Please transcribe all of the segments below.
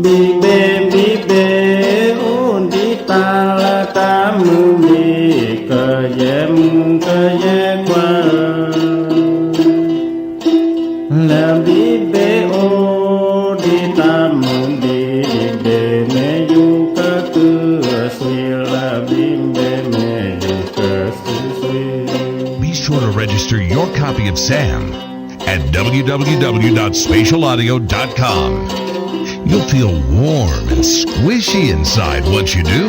ဘံၣ်ဘ့ၣ် ဘံၣ်ဘ့ၣ် အိၣ်ဒံးတၢ်လၢတၢ်မုၢ်ဒံး ကယဲၢ်မုၢ်ကယဲၢ်ခွါဧၢ, လၢဘံၣ်ဘ့ၣ်အိၣ်ဒံးတၢ်မုၢ်ဒံး ဘံၣ်ဘ့ၣ်မ့ၢ်ယူၤကတုၤအဆံး လၢဘံၣ်ဘ့ၣ်မ့ၢ်ယူၤကတုၤဆံးဆံး. Be sure to register your copy of Sam at W W W dot spatial audio dot com. You'll feel warm and squishy inside once you do.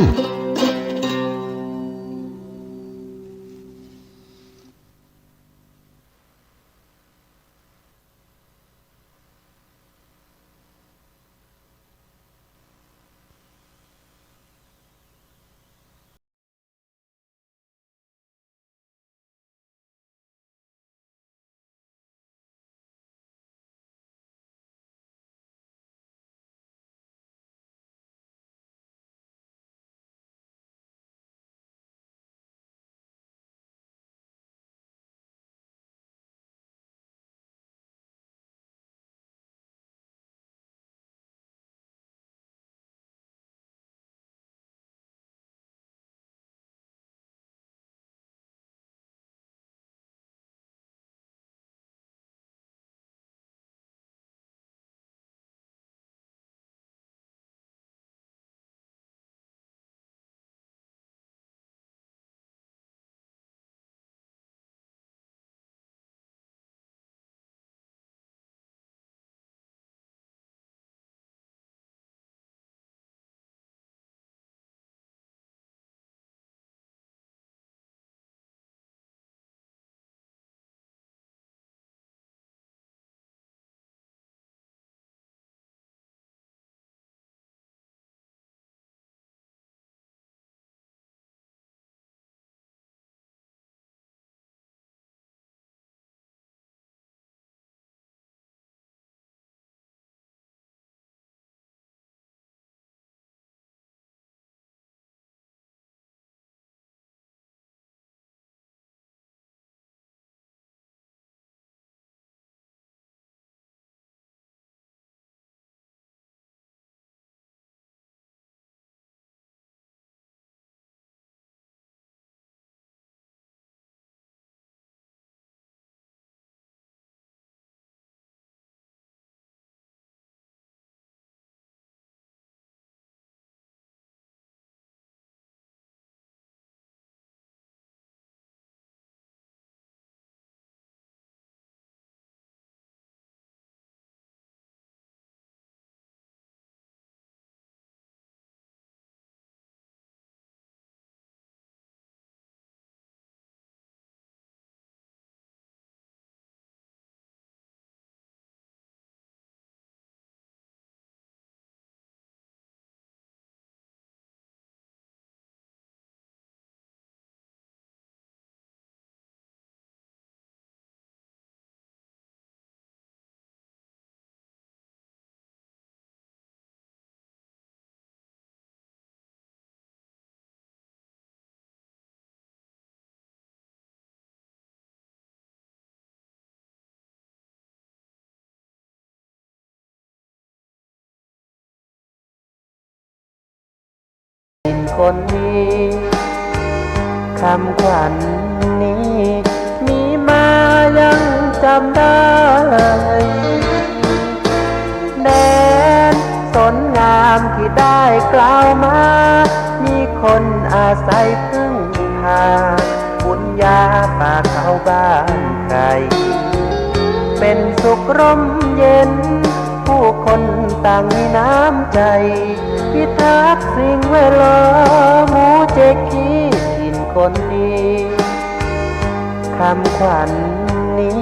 คนนี้ คำขวัญนี้ มีมายังจำได้ แดนสนงามที่ได้กล่าวมา มีคนอาศัยพึ่งพา บุญญาป่าเขาบ้านใคร เป็นสุขร่มเย็น ผู้คนต่างมีน้ำใจ พิทักษ์สิ่งแวดล้อม หมู่เจ๊กขี้ถิ่นคนดี คำขวัญนี้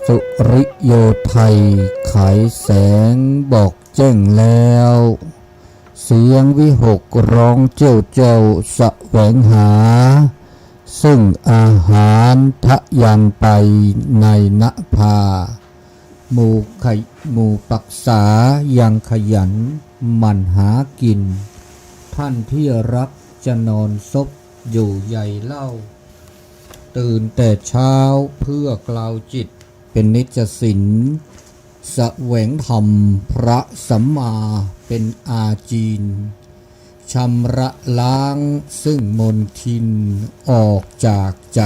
สุริโยไทย ขายแสง บอกแจ้งแล้ว เสียงวิหกร้องเจ้าเจ้าแสวงหา ซึ่งอาหารทะยานไปในนภา หมู่ขย- หมู่ปักษายังขยันหมั่นหากิน ท่านที่รักจะนอนซบอยู่ใยเล่า ตื่นแต่เช้าเพื่อกลาวจิตเป็นนิจสิน แสวงธรรมพระสัมมาเป็นอาจีน ชำระล้างซึ่งมลทินออกจากใจ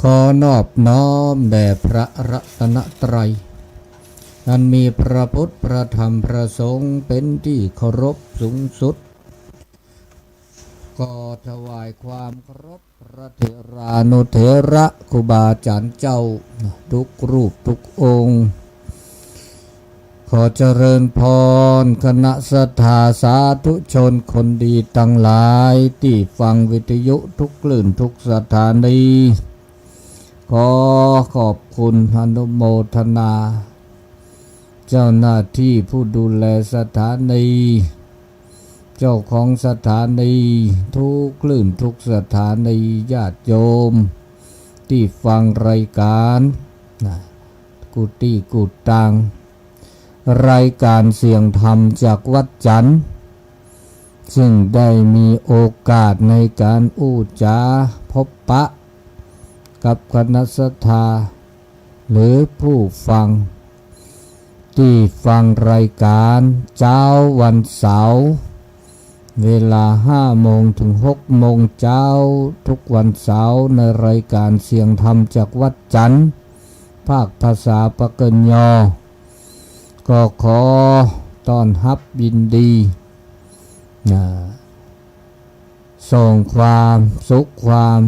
ขอนอบน้อมแด่พระรัตนตรัย อันมีพระพุทธ พระธรรม พระสงฆ์เป็นที่เคารพสูงสุด ก็ถวายความเคารพพระเถรานุเถระครูบาอาจารย์เจ้า ทุกรูปทุกองค์ ขอเจริญพรคณะศรัทธาสาธุชนคนดีทั้งหลาย ที่ฟังวิทยุทุกคลื่นทุกสถานี ขอขอบคุณอนุโมทนา เจ้าหน้าที่ผู้ดูแลสถานี เจ้าของสถานี ทุกคลื่นทุกสถานี ญาติโยม ที่ฟังรายการ นะ กู้ตี้กู้ตัง รายการเสียงธรรมจากวัดจันทร์ ซึ่งได้มีโอกาสในการอู้จ๋าพบปะ กับคณะศรัทธา หรือผู้ฟัง ที่ฟังรายการเช้าวันเสาร์ เวลาห้าโมงถึงหกโมงเช้า ทุกวันเสาร์ในรายการเสียงธรรมจากวัดจันทร์ภาคภาษาปากเกยอ ก็ขอต้อนรับยินดี นะ ส่งความสุขความ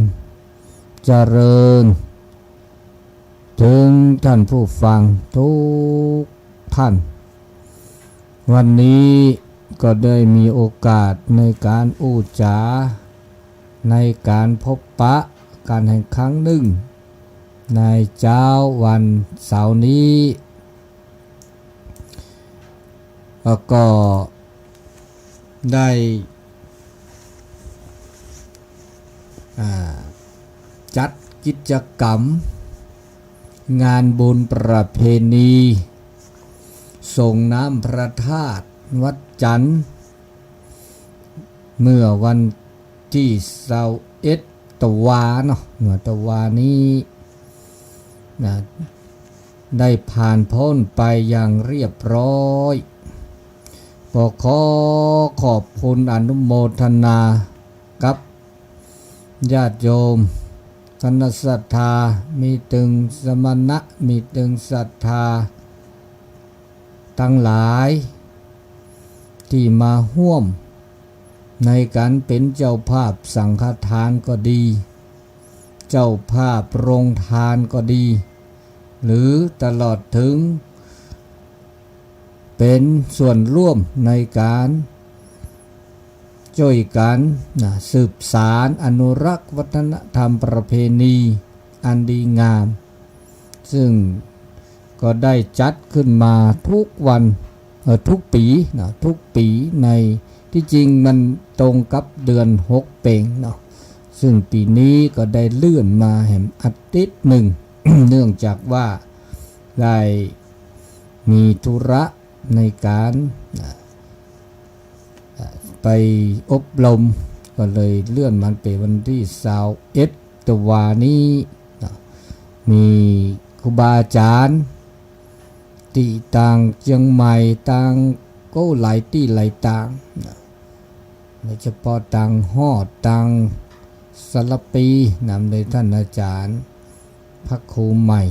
เจริญ ถึงท่านผู้ฟังทุกท่าน วันนี้ก็ได้มีโอกาสในการอู้จ๋า ในการพบปะกันอีกครั้งหนึ่ง ในเช้าวันเสาร์นี้ แล้วก็ได้ อ่า จัดกิจกรรม งานบุญประเพณี ส่งน้ำพระธาตุวัดจันทร์ เมื่อวันที่ซาวเอ็ด ตะวาเนาะ เมื่อตะวานี้ นะ ได้ผ่านพ้นไปอย่างเรียบร้อย ก็ขอขอบคุณอนุโมทนากับญาติโยม คณะศรัทธา มีตึงสมณะ มีตึงศรัทธา ทั้งหลาย ที่มาร่วมในการเป็นเจ้าภาพสังฆทานก็ดี เจ้าภาพโรงทานก็ดี หรือตลอดถึง เป็นส่วนร่วมในการ ช่วยกัน นะ สืบสานอนุรักษ์วัฒนธรรมประเพณีอันดีงาม ซึ่งก็ได้จัดขึ้นมาทุกวัน เอ่อ ทุกปี นะ ทุกปีใน ที่จริงมันตรงกับเดือนหกเป๋งเนาะ ซึ่งปีนี้ก็ได้เลื่อนมาแหมอาทิตย์หนึ่ง เนื่องจากว่าได้มีธุระ ในการ อ่า อ่า ไปอบรม ก็เลยเลื่อนมันเป็นวันที่ซาวเอ็ด ตะวานี้ นะ มีครูบาอาจารย์ ที่ต่างเชียงใหม่ ต่างก็หลายที่หลายต่าง นะ โดยเฉพาะต่างฮอด ต่างสารปี นำโดยท่านอาจารย์ พระครูใหม่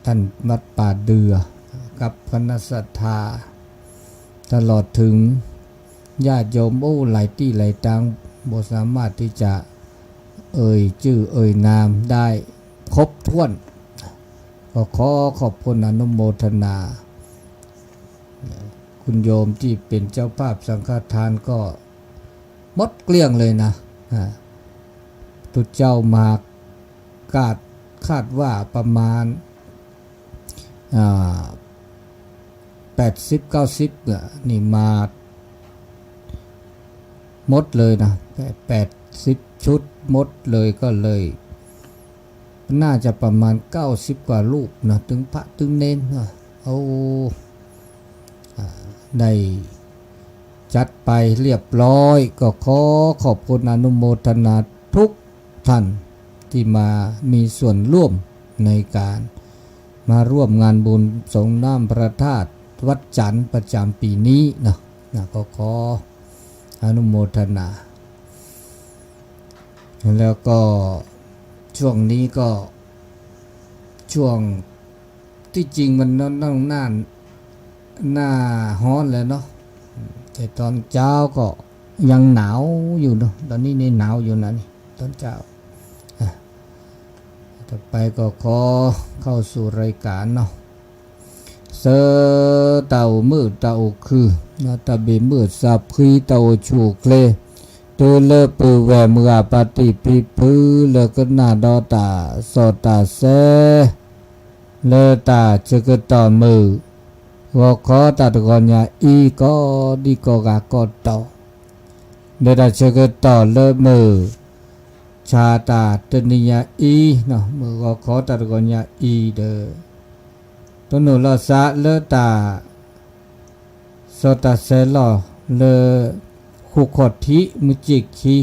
ท่านวัดป่าเดือ กับคณะศรัทธา ตลอดถึงญาติโยม โอ้ หลายที่หลายต่าง บ่สามารถที่จะเอ่ยชื่อเอ่ยนามได้ครบถ้วน ก็ขอขอบคุณอนุโมทนา คุณโยมที่เป็นเจ้าภาพสังฆทานก็หมดเกลี้ยงเลยนะ อ่า ทุกเจ้ามา กาดคาดว่าประมาณ อ่า แปดสิบ เก้าสิบ นี่มา หมดเลยนะ แปดสิบ ชุดหมดเลย ก็เลย น่าจะประมาณ เก้าสิบ กว่ารูปนะ ตึงพระตึงเณรนะ โอ้ อ่า ได้จัดไปเรียบร้อย ก็ขอขอบคุณอนุโมทนาทุกท่านที่มามีส่วนร่วมในการมาร่วมงานบุญสงน้ำพระธาตุวัดจันทร์ประจำปีนี้เนาะ นะ ก็ขออนุโมทนา แล้วก็ช่วงนี้ก็ช่วง ที่จริงมันต้องหน้า หน้าร้อนแล้วเนาะ แต่ตอนเช้าก็ยังหนาวอยู่เนาะ ตอนนี้นี่หนาวอยู่นะนี่ ตอนเช้า อ่ะ ต่อไปก็ขอเข้าสู่รายการเนาะ ဆၢတၢ်အိၣ်မုာ်တၢ်အိၣ်ခုၣ် တၢ်ဘ့ၣ်မုၢ်သးဖှံတၢ်အိၣ်ဆူၣ်အိၣ်ချ့ တုၤလၢပုၢ်ဝဲၢ်မုၢ်ဂၤဖါတံၢ်ဖံဖု လၢကနၣ်ဒီးတၢ်စီၣ်တၢ်ဆဲ လၢတၢ်ဆၢကတီၢ်မုာ် ဂီၤခီတၢ်တဂီၤညါအံၤ ကိးဒံကိးဂၤကိးတီၤ လၢတၢ်ဆၢကတီၢ်လၢမုၢ် ဆၣ်တၢ်တနံၤညါအံၤ မုၢ်ဂီၤခီတၢ်တဂီၤညါအံၤဒီး တနီၤလီၤစးလၢတၢ် စီၤတၢ်ဆဲးလီၤလၢ ဃိးခီၣ်ထံး မုၢ်စ့ၣ်ခံ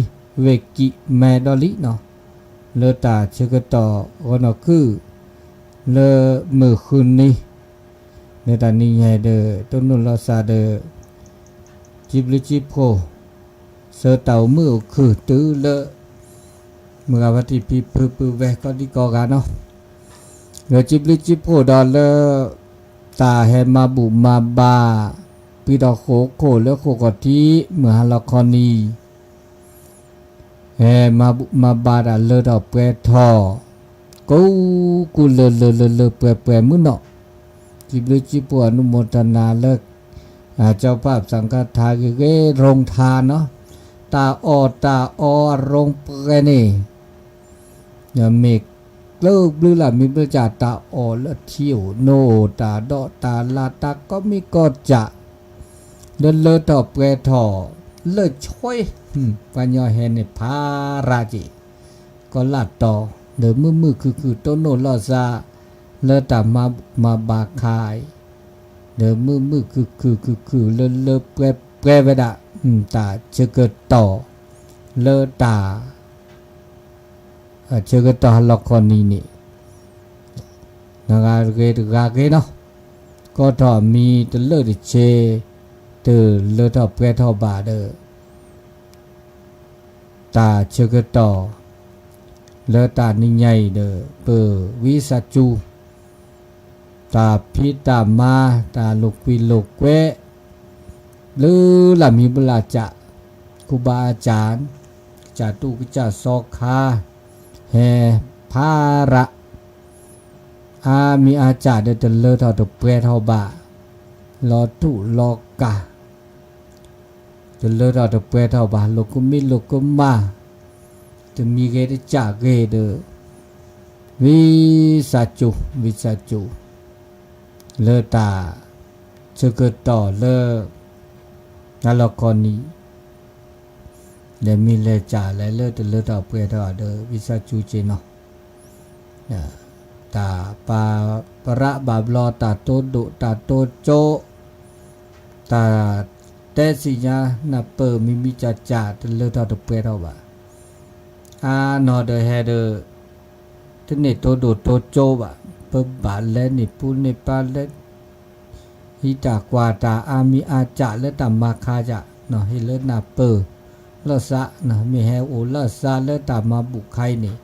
ဝ့ၢ်ကံးမဲဒီလံနီၤ, လၢတၢ်ဆၢကတီၢ်ဂီၤနီၢ်ခုၣ် လၢမုၢ်ဃုနံၤ လၢတၢ်နံၤညါဒီး တနီၤလီၤစးဒီး စံးဘျုးစံးဖှိၣ် ဆၢတၢ်အိၣ်မုာ်အိၣ်ခုၣ်တုၤလၢ မုၢ်ဂၤဖါတံၢ်ဖံဖုပုၢ်ဝဲၢ်ကိးဒံကိးဂၤနီၤ, ဒီးစံးဘျုးစံးဖှိၣ်ဒီးလၢ တၢ်ဟဲမၤဘူၣ်မၤဘါ ပှဲၤဒီးဃိးခိၣ်လၢဃိးခီၣ်ထံး မုၢ်ဟါလီၤခီနံၤ ဟဲမၤဘူၣ်မၤဘါတၢ်လၢထီၣ်ပှဲၤထီၣ် ကိးကိးလၢလၢလၢလၢပှဲၤပှဲၤမုၢ်နီၢ်, စံးဘျုးစံးဖှိၣ်အနုမောทนาလၢ เจ้าภาพสังฆทานဂ့ၤဂ့ၤ โรงทานနီၤ, တၢ်အီၣ်တၢ်အီအ โรง ပှဲၤန့ၣ် မ့ၢ်ကျၢၢ်ဘျုးလၢ်မံဘျုးစၢ် တၢ်အီၣ်လၢထံအိၣ်နိအိၣ် တၢ်ဒိးတၢ်လၢ် တၢ်ကိးမံၤကိးစၢ် လၢလၢထီၣ်ပှဲၤထီၣ် လၢဆွဲ ပှၤညီဟဲန့ၣ်ဖးရၤက့ၤ ကီးလၢ်တီၤ ဒီးမုာ်မုာ်ခုၣ်ခုၣ် တနီၤလီၤစး လၢတၢ်မၤဘူၣ်မၤဘါခါအံၤ ဒီးမုာ်မုာ်ခုၣ်ခုၣ်ခုၣ်ခုၣ် လၢလၢပှဲၤပှဲၤဝဲဒၣ် တၢ်ဆၢကတီၢ် လၢတၢ် ဆၢကတီၢ်ဟါလီၤခီနံၤန့ၣ် နဂၤဂ့ၤတဂၤဂ့ၤနီၤ, ကီထီၣ်မံၤတလၢတဆ့ တုၤလၢထီၣ်ပှဲၤထီၣ်ဘၣ်ဒီး တၢ်ဆၢကတီၢ် လၢတၢ်နံၤညါအံၤဒီး ပဝံသးစူၤ တၢ်ဖံးတၢ်မၤ တၢ်လိာ်ကွံလိာ်ကွဲ ဘျုးလၢ်မံဘျုးလၢ်စၢ် ခူဘၣ်အစၢ် ကစၢ်တူၢ်ကစၢ်စီခါ ဟဲဖးရၤ အါမံၤအါစၢ်ဒီးတလၢထီၣ်တပှဲၤထီၣ်ဘၣ် လီၤထူၣ်လီၤကၢ် တလၢထီၣ်တပှဲၤထီၣ်ဘၣ် လိာ်ကမံလိာ်ကမၣ် တမံၤဂ့ၤတစၢ်ဂ့ၤဒီး ဝံသးစူၤ ဝံသးစူၤ လၢတၢ်ဆၢကတီၢ်လၢ ဟါလီၤခီနံၤ လဲၤမံၤလဲၤစၢ်လဲၤလၢတလၢထီၣ်ပှဲၤထီၣ်ဒီး ဝံသးစူၤက့ၤနီၤ တၢ်ပာ်ပရးဘၣ်ဘျီ တၢ်တိဒိၣ်တၢ်တိကၠိ တၢ်တဲသ့ၣ်ညါနၢ်ပၢၢ် မံၤမံၤစၢ်စၢ် တလၢထီၣ်တပှဲၤထီၣ်ဘၣ် အါနီၤဒီးဟဲဒီး တန့ၢ်တိဒိၣ်တိကၠိဘၣ် ပဘၣ်လဲၤန့ၢ်ပူၤန့ၢ်ပၤလဲၤ ဟံးတၢ်ကွၢ်တၢ် အါမံၤအါစၢ်လၢတၢ်မၤခါစၢ် ဟ့ၣ်လၢနၢ်ပၢၢ် လီၤစး မ့ၢ်ဟဲအိၣ်လီၤစးလၢတၢ်မၤဘူၣ်ခါအံၤန့ၣ်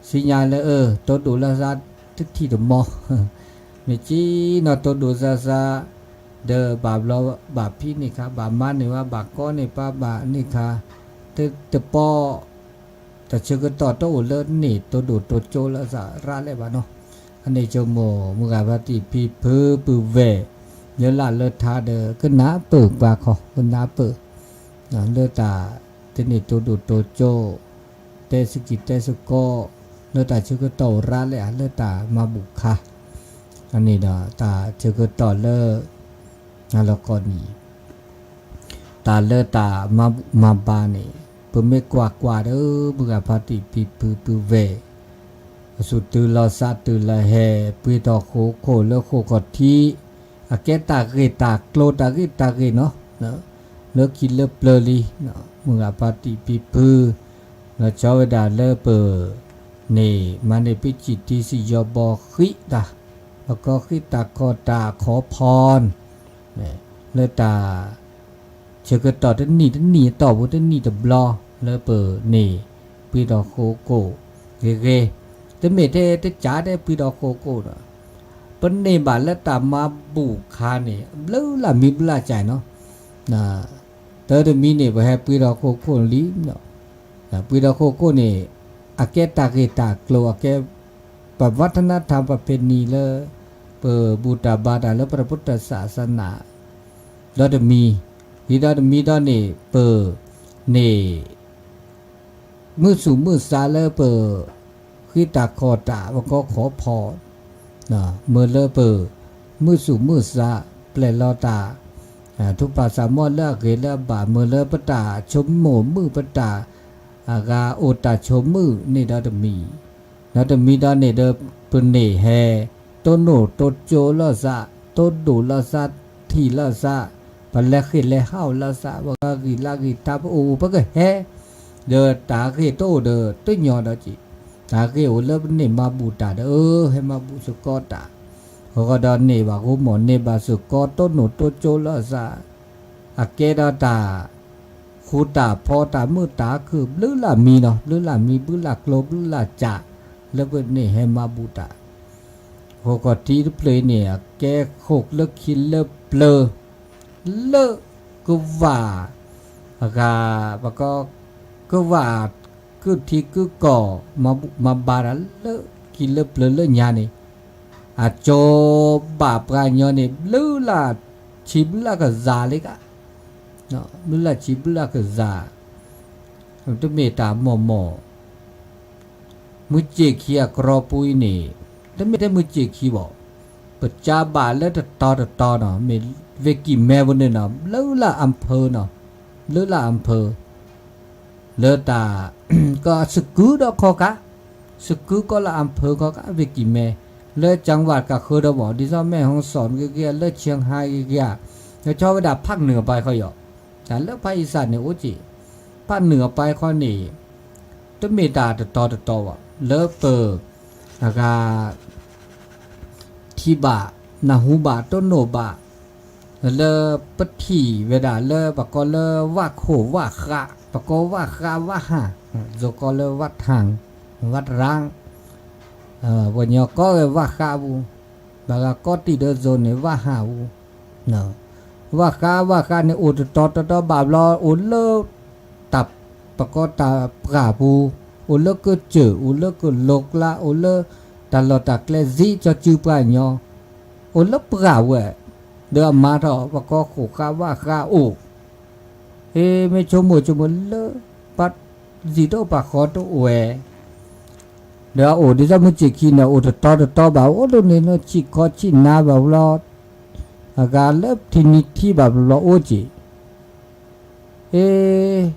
သ့ၣ်ညါလၢအၢ တိဒိၣ်လီၤစးတထံၣ်တမီၤ မ့ၢ်က့ၤနီၤ တိဒိၣ်စးစး ဒီးဘၣ်ဘျီဘၣ်ဖံးန့ၢ်ခါ ဘၣ်မၤန့ၢ်ဝဲ ဘၣ်ကီန့ၢ်ပၤ ဘၣ်န့ၢ်ခါ တပီ တၢ်ဆၢကတီၢ်တအိၣ်လၢန့ၢ်တိဒိၣ်တိကၠိလၢစးရးလဲၣ်ဘၣ်နီၤ, အန့ၣ်ဆိကမိၣ် မုၢ်ဂၤဖါတံၢ်ဖံဖုပုၢ်ဝဲၢ် လၢလၢ်လၢထါဒီး ကနၢ်ပၢၢ်ပှၤခီ ကနၢ်ပၢၢ် လၢတၢ်တန့ၢ်တိဒိၣ်တိကၠိ တဲစကံးတဲစကီး လၢတၢ်ဆၢကတီၢ်အိၣ်ရၣ်လၢအလၢတၢ်မၤဘူၣ်ခါ, အန့ၣ်ဒီးတၢ်ဆၢကတီၢ်လၢ အလီၢ်ကီၢ်နံၤ တၢ်လၢတၢ်မၤဘူၣ်မၤဘါန့ၣ် ပမ့ၢ်ကွၢ်ကွၢ်ဒီး မုၢ်ဂၤဖါတံၣ်ဖံဖုပုၢ်ဝဲၢ် အသူၣ်တုၤလီၤသးတုၤလီၤဟဲ ပှ့ၤထီၣ်ဃီခိၣ်လၢဃိၣ်ခီၣ်ထံး အကဲတၢ်ဂ့ၢ်တၢ်ကျိၤတၢ်ဂ့ၢ်တၢ်ဂ့ၢ်နီၤ လၢခံလၢပျၢၤလံ မုၢ်ဂၤဖါတံၣ်ဖံဖု လီၤဆီဝဲဒၣ်လၢပန့ၣ် မၤန့ၢ်ပစံၣ်ထံစံၣ်ယီၤဘီဃံးတၢ် ပကီၢ်ဃံးတၢ်ခီၣ်တၢ်ခီဖီ လၢတၢ် ဆၢကတီၢ်တနံၣ်တနံၣ်အတီၢ်ပူၤတနံၣ်တဘျီ လၢပန့ၣ် ပှ့ၤထီၣ်ဃီခိၣ်ဂ့ၤဂ့ၤ တမ့ၢ်ထဲတကးတဲပှ့ၤထီၣ်ဃီခိၣ်ဒီး ပန့ၢ်ဘၣ်လၢတၢ်မၤဘူၣ်ခါန့ၣ် ဘျုးလၢ်မံဘျုးလၢ်ကၠဲးနီၤ တၢ်တမံၤန့ၣ် ပဟဲပှ့ၤထီၣ်ဃီခိၣ်လံ ပှ့ၤထီၣ်ဃီခိၣ်န့ၣ် အကဲတၢ်ဂ့ၢ်တၢ်ကျိၤ အကဲ ပဝထနထၢၣ်ပဖဲနံၤလၢ ပဘူၣ်တၢ်ဘါတၢ်လၢပတၢ်ပၢတၢ်ဆးစနၢ ဒီတမံၤ ဒ်ဒီတမံၤဒီးန့ၣ် ပ န့ၣ် မုၢ်သူၣ်မုၢ်သးလၢပ ဃံးတၢ်ခီၣ်တၢ် ပကီၢ်ခီဖီ မ့ၢ်လၢပ မုၢ်သူၣ်မုၢ်သး ပျဲလီၤတၢ် ထုကဖၣ်စးမီၢ်လၢအဂ့ၤလၢအဘၣ် မ့ၢ်လၢပတၢ်ဆိကမိၣ်မုာ် ပတၢ် အဂၤအိၣ်တၢ်ဆိကမိၣ်န့ၣ်ဒီတမံၤ ဒီတမံၤဒီးန့ၣ်ဒီး ပန့ၢ်ဟဲ တိၢ်နီၣ်တိၢ်ကၠိလိာ်သး တိၢ်ဒိၣ်လိာ်သး ထံၣ်လိာ်သး ပလဲၤဃ့ၢ်လဲၤဟးလိာ်သး ပဂၤဂံၢ်လၢဂံၢ်ထါ ပအိၣ်ပကဟဲ ဒီးတၢ်ဂ့ၢ်တအိၣ်ဒီးတညီဒီးက့ၤ တၢ်ဂ့ၢ်အိၣ်လၢပန့ၢ်မၤဘူၣ်တၢ်ဒီး အၢ ဟဲမၤဘူၣ်စ့ၢ်ကီးတၢ် အဃိဒီးန့ၢ်ဘၣ်ဂီၢ်မီၢ် န့ၢ်ဘၣ်စ့ၢ်ကီး တိၢ်နီၣ်တိၢ်ကၠိလိာ်သး အကဲဒီးတၢ် ဃူတၢ်ဖိး တၢ်မုာ်တၢ်ခုၣ် ဘျုးလၢ်မံနီၤ ဘျုးလၢ်မံ ဘျုးလၢ်ကျိၤ ဘျုးလၢ်ကၠး လၢပန့ၢ်ဟဲမၤဘူၣ်တၢ် ဃိၣ်ခီၣ်ထံးတဖျၢၣ်အံၤန့ၣ် အကဲဃိၣ်လၢခံလၢပျၢၤ လၢကဝၢ် အဂၤ ပကီၢ် ကဝၢ် ကုၢ်ထံကုၢ်ကီၢ် မၤဘူၣ်မၤဘါတၢ်လၢခံလၢပျၢၤလၢညါန့ၣ် အကၠိဘၣ်ပှၤကညီန့ၣ် ဘျုးလၢ်ဆံးဘျုးလၢ်ကစၢ်လံက ဘျုးလၢ်ဆံးဘျုးလၢ်ကစၢ် တမ့ၢ်တၢ်မီၢ်မီၢ် မုၢ်စ့ၢ်ခံအကရီပူၤအံၤန့ၣ် တမ့ၢ်ထဲမုၢ်စ့ၢ်ခံဘၣ်, ပကးဘၣ်လၢတတီၤတတီၤနီၤ မ့ၢ်ဝ့ၢ်ကံၢ်မဲပူၤန့ၣ်နီၤ ဘျုးလၢ်အဖၢနီၤ ဘျုးလၢ်အဖၢ လၢတၢ် ကီၢ်စကုဒီးခီကး စကုကီၢ်လၢအဖၢခီကး ဝ့ၢ်ကံၢ်မဲ လၢကၠၢ်ဝးကဃၢဒီးဘၣ် ဒ်သိးမဲၣ်ဟီၣ်စီၣ်ဂ့ၤဂ့ၤ လၢဆၢၣ်ဟါဂ့ၤဂ့ၤ လၢဆီဝဲဒၣ်ဖးနုာ်အပၢ်ခီယီၤ တၢ်လၢဖးအံသၣ်န့ၣ်အိၣ်က့ၤ ဖးနုာ်အပၢ်ခီန့ၣ် တမ့ၢ်တၢ်တတီၤတတီၤဘၣ် လၢပ အဂၤ ထံၣ်ဘၣ် နၢ်ဟူဘၣ် တိၢ်နီၣ်ဘၣ် လၢပထံၣ်ဝဲဒၣ်လၢပကိးလၢဝၣ်ခိၣ်ဝၣ်ဃး ပကိးဝၣ်ဃးဝၣ်ဟၣ် ယိၤကိးလၢဝၣ်ထၣ် ဝၣ်တရၣ် ပှၤကညီကိးဝဲဝၣ်ဃးပူၤ ဘၣ်ဂၤကိးတံၢ်ဒီးယိၤန့ၣ် ဝၣ်ဟၣ်ပူၤ ဝၣ်ဃးဝၣ်ဃးန့ၣ် အိၣ်တတီၤတတီၤဘၣ်ဘျီ အိၣ်လၢ တၢ် ပကိးတၢ်ပှၢ်ပူၤ အိၣ်လၢကစၢၢ် အိၣ်လၢကလိၤကျါ အိၣ်လၢ တၢ်လီၢ်တၢ်ကျဲစံး ကၠီစုပှၤကညီ အိၣ်လၢပှၢ်ဝဲ ဒီးအမၤထီၣ် ပကိးဃိၣ်ဃးဝၣ်ဃးအိၣ် ဟ့ၣ်မ့ၢ်ဆိကမိၣ်ဆိကမိၣ်လၢ ပှၤစံၣ်တအိၣ်ပှၤဃီတအိၣ်ဝဲ ဒီးအအိၣ်ဒ်သိးမုၢ်စ့ၢ်ခံန့ၣ် အိၣ်တတီၤတတီၤဘၣ် အိၣ်ဒိၣ်န့ၣ်လၢဆံၣ်ခီဆံၣ်နါဘၣ်ဘျီ အဂၤလၢထံနံၤထံဘၣ်ဘျီအိၣ်က့ၤ ဟ့ၣ်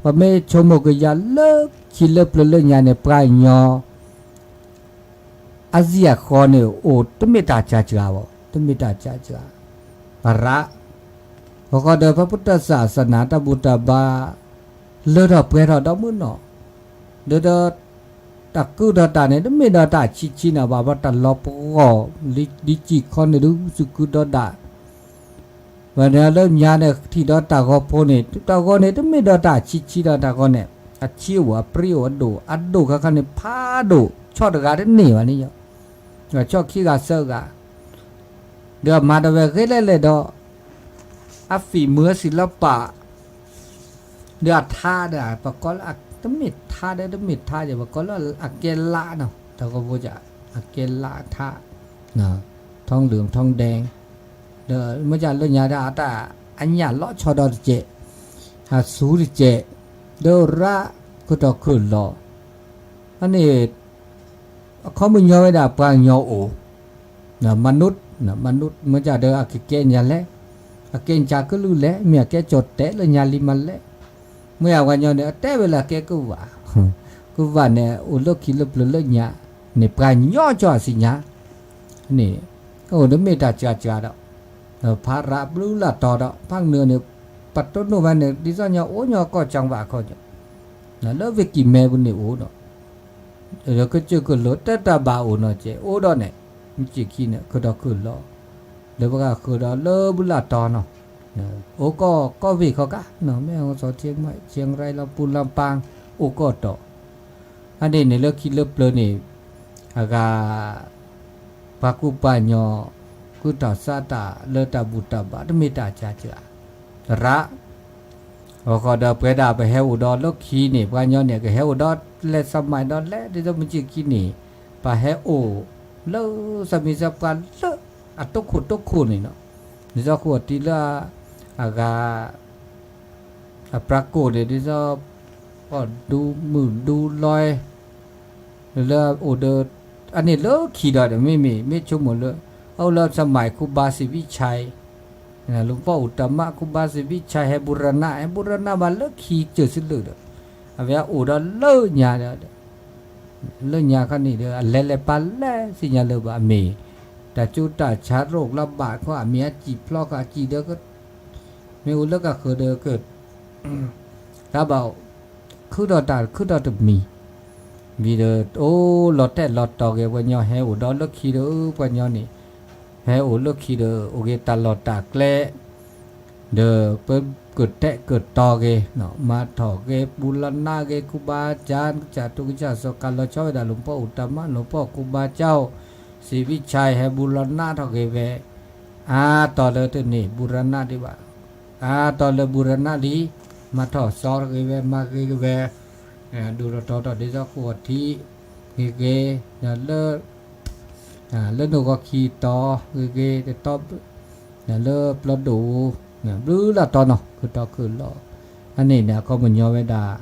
ပမ့ၢ်ဆိကမိၣ်ကယၤလၢခံလၢပျၢၤလၢညါန့ၣ် ပှၤကညီ အစံၣ်အဃီန့ၣ် အိၣ်တမ့ၢ်တၢ်စှၤစှၤဘၣ် တမ့ၢ်တၢ်စှၤစှၤ ပရၣ် အဃိဒီးပှၤပတၢ်ဆးစနၢတၢ်ဘူၣ်တၢ်ဘါ လၢထီၣ်ပှဲၤထီၣ်ဒီမုၢ်နီၢ် ဒီးဒီး တၢ်ကုၢ်ထီၣ်တၢ်န့ၣ် တမ့ၢ်ဒီးတၢ်ဆံးဆံးန့ၣ်ဘၣ် ပှၤတၢ်လီၤပဂီၢ် လံ ဒ်စံၣ်ခီန့ၣ်ဒုး စူၢ်ကုဒီဒၣ် ဝဲန့ၣ်လၢညါန့ၣ် ထံၣ်ဒီးတၢ်ဂီၤဖိန့ၣ် တၢ်ဂီၤန့ၣ် တမ့ၢ်ဒီးတၢ်ဆံးဆံးဒီးတၢ်ဂီၤန့ၣ် အဆံးအိၣ် အပြံအိၣ် အဒိၣ် အဒိၣ်ခါခါန့ၣ် ဖးဒိၣ် ဆီၣ်တဂၤတန့ၢ်ဘၣ်န့ၣ် ဆီၣ်ခံဂၤသၢဂၤ ဒီးအမၤတဝဲဂ့ၤလဲၣ်လဲၣ်ဒီး အဖံးမုၢ်အစံးလီၤပာ် ဒီးအထါဒီး ပကိးလၢ တမ့ၢ်ထါဒီး တမ့ၢ်ထါဒီး ပကိးလၢအကဲလးနီၤ တၢ်ဂီၤဖိ အကဲလးထါ ทองเหลืองทองแดง ဒီးမ့ၢ်လၢညါဒီး အတၢ်အညၣ်လီၤဆီဒီးတကဲး အစူၤတကဲး ဒီးရၣ် ကတီၢ်ခုၣ်လီၤ အန့ၣ် အခီပညီဝဲဒၣ်ပှၤကညီအိၣ်, မနုၤ, မနုၤ မ့ၢ်ကဒီးအကကဲညါလဲၣ်, အကဲညါကလုၢ်လဲၣ်, မ့ၢ်အကဲကၠီၣ်တဲာ်လၢညါလံမးလဲၣ်, မ့ၢ်အပှၤကညီန့ၣ် အတဲဝဲလၢအကဲကဝၢ်, ကဝၢ်န့ၣ် အိၣ်လၢခံလၢပျၢၤလၢညါ, န့ၣ်ပှၤကညီကၠီၣ်အစံညါ, န့ၣ်, အိၣ်ဒီးမ့ၢ်တၢ်စှၤစှၤဒီး, ဖးရးဘျုးလၢတီၤဒီး ဖးနုာ်န့ၣ်, ပတိၢ်နီၣ်ဝဲန့ၣ် ဒ်သိးညီအိၣ်ညီကီၢ်ကၠီဝဲအခီပညီ, လၢဝ့ၢ်ကံၢ်မဲပူၤန့ၣ်အိၣ်ဒီး ဒီးကစၢၢ်ကလိၤတတၢ်ဘၣ်အိၣ်နီၤကဲး အိၣ်ဒီးန့ၣ်, မ့ၢ်စ့ၢ်ခံန့ၣ် ကဒီးကၢၢ်လီၤ, လၢပှၤဃုာ်ဒီးလၢဘုလၢတီၤနီၤ, အိၣ်ကီၢ်ကီၢ်ဝ့ၢ်ခီကါ, မ့ၢ်ဟီၣ်စီၤထံ, ဆံရၢလီၤပူၤလီၤပၤ, အိၣ်ကီၢ်တီၤ, အန့ၣ်န့ၣ်လၢခံလၢပျၢၤန့ၣ်, အဂၤ ပှၤကူပှၤညီ, ကူထီၣ်စးတၢ်လၢတၢ်ဘူၣ်တၢ်ဘါ တမ့ၢ်တၢ်ကၢ်ကၢ်, သရၣ် အဃိဒီးပဝဲဒၣ်ပဟဲအိၣ်ဒီးလၢခံန့ၣ် ပှၤညီန့ၣ် ကဟဲအိၣ်ဒီးလဲၤ သမိုင်း ဒီးလဲၤ ဒ်သိးမ့ၢ်စ့ၢ်ခံန့ၣ်, ပဟဲအိၣ်လၢ သးမံၤသးပှၢ်လၢ အတိခိၣ်တိခိၣ်န့ၣ်နီၤ, ဒ်သိးဃိထံလၢ အဂၤ အပြၢကိၣ်န့ၣ် ဒ်သိး ပှၤဒူမုၣ်ဒူလီၤ လၢအိၣ်ဒီး အန့ၣ်လၢခံဒီး မ့မ့ၢ် မ့ၢ်ဆိကမိၣ်လၢ အအိၣ်လၢ သမိုင်း ခူဘါစံးဘံၣ်ဆဲး လူၤပီၣ်အိၣ်တၢ်မး ခူဘါစံးဘံၣ်ဆဲး ဟဲဘူရနၣ် ဟဲဘူရနၣ်ဘၣ်လၢခံစၢၤစလၢာ်ဒီး အဝဲအိၣ်ဒီးလၢညါဒီး လၢညါခီန့ၣ်ဒီး အလဲၤလဲၤပာ်လဲၤသ့ၣ်ညါလၢၤဘၣ်အမ့ၢ် တၢ်ကၠိတၢ်ဆါရိၣ်ကျါဘၣ်ခီ အမ့ၢ်အစံၣ်ဖျီဃာ်စံၣ်ဒီး မ့ၢ်အိၣ်လၢကဃၢၤဒီးက တၢ်ဘၣ် ခုထီၣ်တၢ်ခုထီၣ်တမံၤ ဝံၤဒီး အိၣ်လီၤတဲာ်လီၤတီၤဂ့ၤ ပှၤညီဟဲအိၣ်ဒီးလၢခံဒီး ပှၤညီန့ၣ် ဟဲအိၣ်လၢခံဒီး အိၣ်ဂ့ၤတၢ်လီၢ်တၢ်ကျဲ ဒီးပကတဲာ်ကတီၤဂ့ၤ မၤထီၣ်ဂ့ၤ ပူၤလီၤနးဂ့ၤ ခူဘါစၢ် ကစၢ်တူကစၢ်စီၤ ကၤလီၤဆီဝဲဒၣ် လူၤပီၣ်အိၣ်တၢ်မး လူၤပီၣ်ခူဘါစၢ်အိၣ် စံးဘံၣ်ဆဲး ဟဲဘူရနၣ်ထီၣ်ဂ့ၤဝဲ အါတီၤလၢတန့ၢ် ဘူရနၣ်ဒံးဘၣ် အါတီၤလၢဘူရနၣ်လံ မၤထီၣ်စီတဂ့ၤဝဲ မၤဂ့ၤဂ့ၤဝဲ ဒိၣ်ထီၣ်ထီထီၣ်ဒ်သိးဃိးထံး ဂ့ၤဂ့ၤ လၢ လၢနဂီၢ်ခံတီၤ ဂ့ၤဂ့ၤ တတီၤ လၢပျီဒိၣ် ဘျုးလၢတီၤနီၤ ကတီၤခုၣ်လီၤ အန့ၣ်န့ၣ် အခီပညီဝဲဒၣ်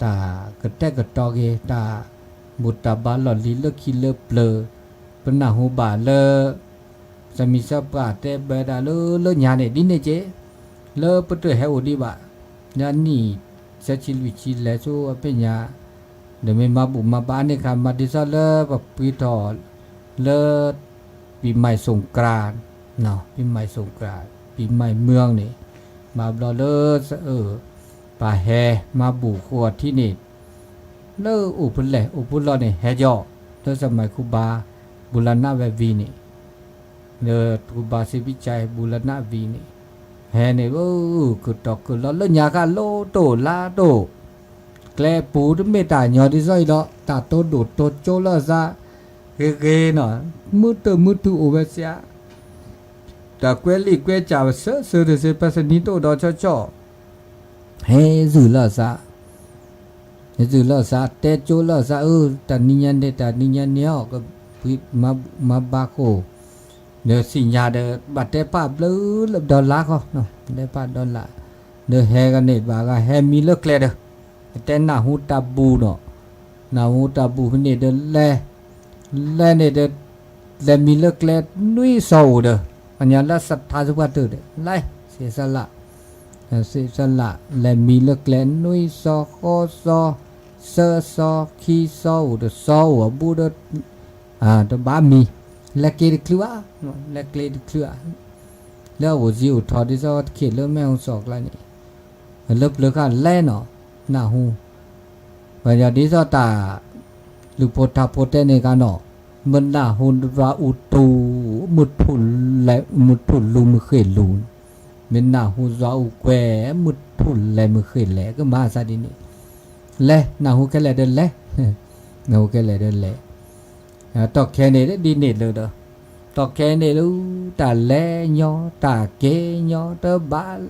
တၢ်ကတဲာ်ကတီၤဂ့ၤ တၢ်ဘူၣ်တၢ်ဘါလီၢ်လံၤလၢခံလၢပျၢၤ ပနၢ်ဟူဘၣ်လၢ သးမံၤသးပှၢ်တဲဘၣ်ဒၣ်လၢ လၢညါန့ၣ် ဒ်န့ၣ်က့ လၢပတဟဲအိၣ်ဒံးဘၣ် လၢအနံၣ် သၢဆံလွံၢ်ဆံလဲၤဆူအမဲာ်ညါ ဒီးမ့ၢ်မၤဘူၣ်မၤဘါန့ၣ်ခါ မၤဒ်သိးလၢပပှ့ၤထီၣ်လၢ ပံၤမၤစူၣ်ကြၢ် ပံၤမၤစူၣ်ကြၢ် ပံၤမၤမွၤန့ၣ် မၤဘျီလၢ ပဟဲမၤဘူၣ်ဃိးထံးန့ၣ် လၢအိၣ်ဖဲလဲၣ် အိၣ်ဖဲလီၢ်န့ၣ် ဟဲကီ လၢသမိုင်း ခူဘါ ဘူလနၣ်ဝဲဝံၤန့ၣ် လၢခူဘါစံးဘံၣ်ဆဲး ဘူလနၣ်ဝံၤန့ၣ် ဟဲန့ၣ် ကတီၤကလီၤ လၢညါခါလီၤတိၢ်လါတိၢ် ကျဲပူၤတမ့ၢ်တၢ်ညီဒ်သိးအံၤဒီး တၢ်တိဒိၣ်တိကၠိလၢအသး ဂ့ၤဂ့ၤနီၤ မုၢ်တၢ်မုၢ်ထူၣ်အိၣ်ဝဲစ့ၢ် တၢ်ကွဲးလံာ်ကွဲးစၢ်ဝဲ ဆၢဆၢတစ့ ပှၤသနံးတအိၣ်ဒီးဆီဆီ ဟဲသုးလၢအသး ဟဲသုးလၢအသး တဲကၠိလၢအသး အၢ တၢ်နံၤညါန့ၣ် တၢ်နံၤညါန့ၣ်အီၤ ကဖှံမၤဘါဃိာ် ဒီးသ့ၣ်ညါဒီး ဘၣ်တဲပာ်ဘျုးလၢဒီလါခီ တဲပာ်ဒီလါ ဒီးဟဲဂၤန့ၣ်ဘၣ်ဂၤဟဲမံလၢကျဲဒီး တဲနၢ်ဟူတၢ်ဘူၣ်နီၤ နၢ်ဟူတၢ်ဘူၣ်ဖဲန့ၣ်ဒီးလဲၤ လဲၤန့ၣ်ဒီး လဲၤမံလၢကျဲနွံစီၤအိၣ်ဒီး အညါလၢသထါသပှၢ်တၢၢ်ဒီး လဲၤ သ့ၣ်သလး သ့ၣ်သလး လဲၤမံလၢကျဲနွံစီၤဃိးစီၤ သၢစီၤ ခံစီၤအိၣ်ဒီး စီၤအိၣ်အဘူးဒီး တဘၣ်မံ လဲၤက့ၤတချုးဘၣ် လဲၤက့ၤတချုးဘၣ် လၢအအိၣ်စ့အိၣ်ထီၣ်ဒ်သိးတခ့ၣ်လၢမဲာ်ဟီၣ်စီၣ်ကျါန့ၣ် လၢပျၢၤဃာ်လဲၤနီၤ နၢ်ဟူ ပှၤညီဒ်သိးတၢ် လုၢ်ဖိထါဖိတဲန့ၣ်ကနီၤ မ့ၢ်နၢ်ဟူယွၤအူတူၢ် မုၢ်ထူၣ်လူၤမုၢ်ဃ့ၢ်လူၤ မ့ၢ်နၢ်ဟူယွၤအူကွဲၤ မုၢ်ထူၣ်လဲၤမုၢ်ဃ့ၢ်လဲၤ ကမၤသးဒ်န့ၣ် လဲၤ နၢ်ဟူခဲလၢာ်ဒီးလဲၤ နၢ်ဟူခဲလၢာ်ဒီးလဲၤ တီၢ်ခဲန့ၣ်ဒ်န့ၣ်လၢဒီး တီၢ်ခဲန့ၣ်လၢ တၢ်လဲၤညီ တၢ်က့ၤညီ တဘၣ်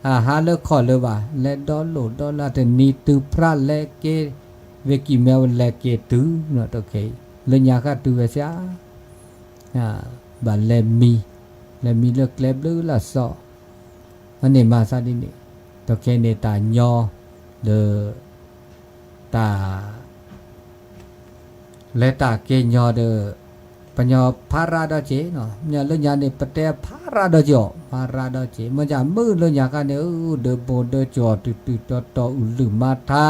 အဟါလၢခီၣ်လၢၤဘၣ် လဲၤဒီလိၣ်ဒီလၢတနံၤတုၤဖြးလဲၤက့ၤ ဝ့ၢ်ကံၢ်မဲဝဲလဲၤက့ၤတုၤ တီၢ်ခဲအံၤ လၢညါဃၣ်တုၤဝဲစ့ၢ် ဘၣ်လဲၤမံ လဲၤမံလၢကျဲဘျုးလၢစီၤ အန့ၣ်မၤသးဒ်န့ၣ် တီၢ်ခဲန့ၣ်တၢ်ညီ ဒီး တၢ် လဲၤတၢ်က့ၤညီဒီး ပှၤညီဖးရါဒီးက့ၤ, မ့ၢ်လၢညါန့ၣ် ပတဲဖးရါဒီးက့ၤအီၤ, ဖးရါဒီးက့ၤ, မ့ၢ်ယမုၢ်လၢညါခါန့ၣ် ဒၢးဘိၣ်ဒၢးကၠီၤတုၤတုၤတီၤတီၤ အုၣ်လုၢ်မၤထါ,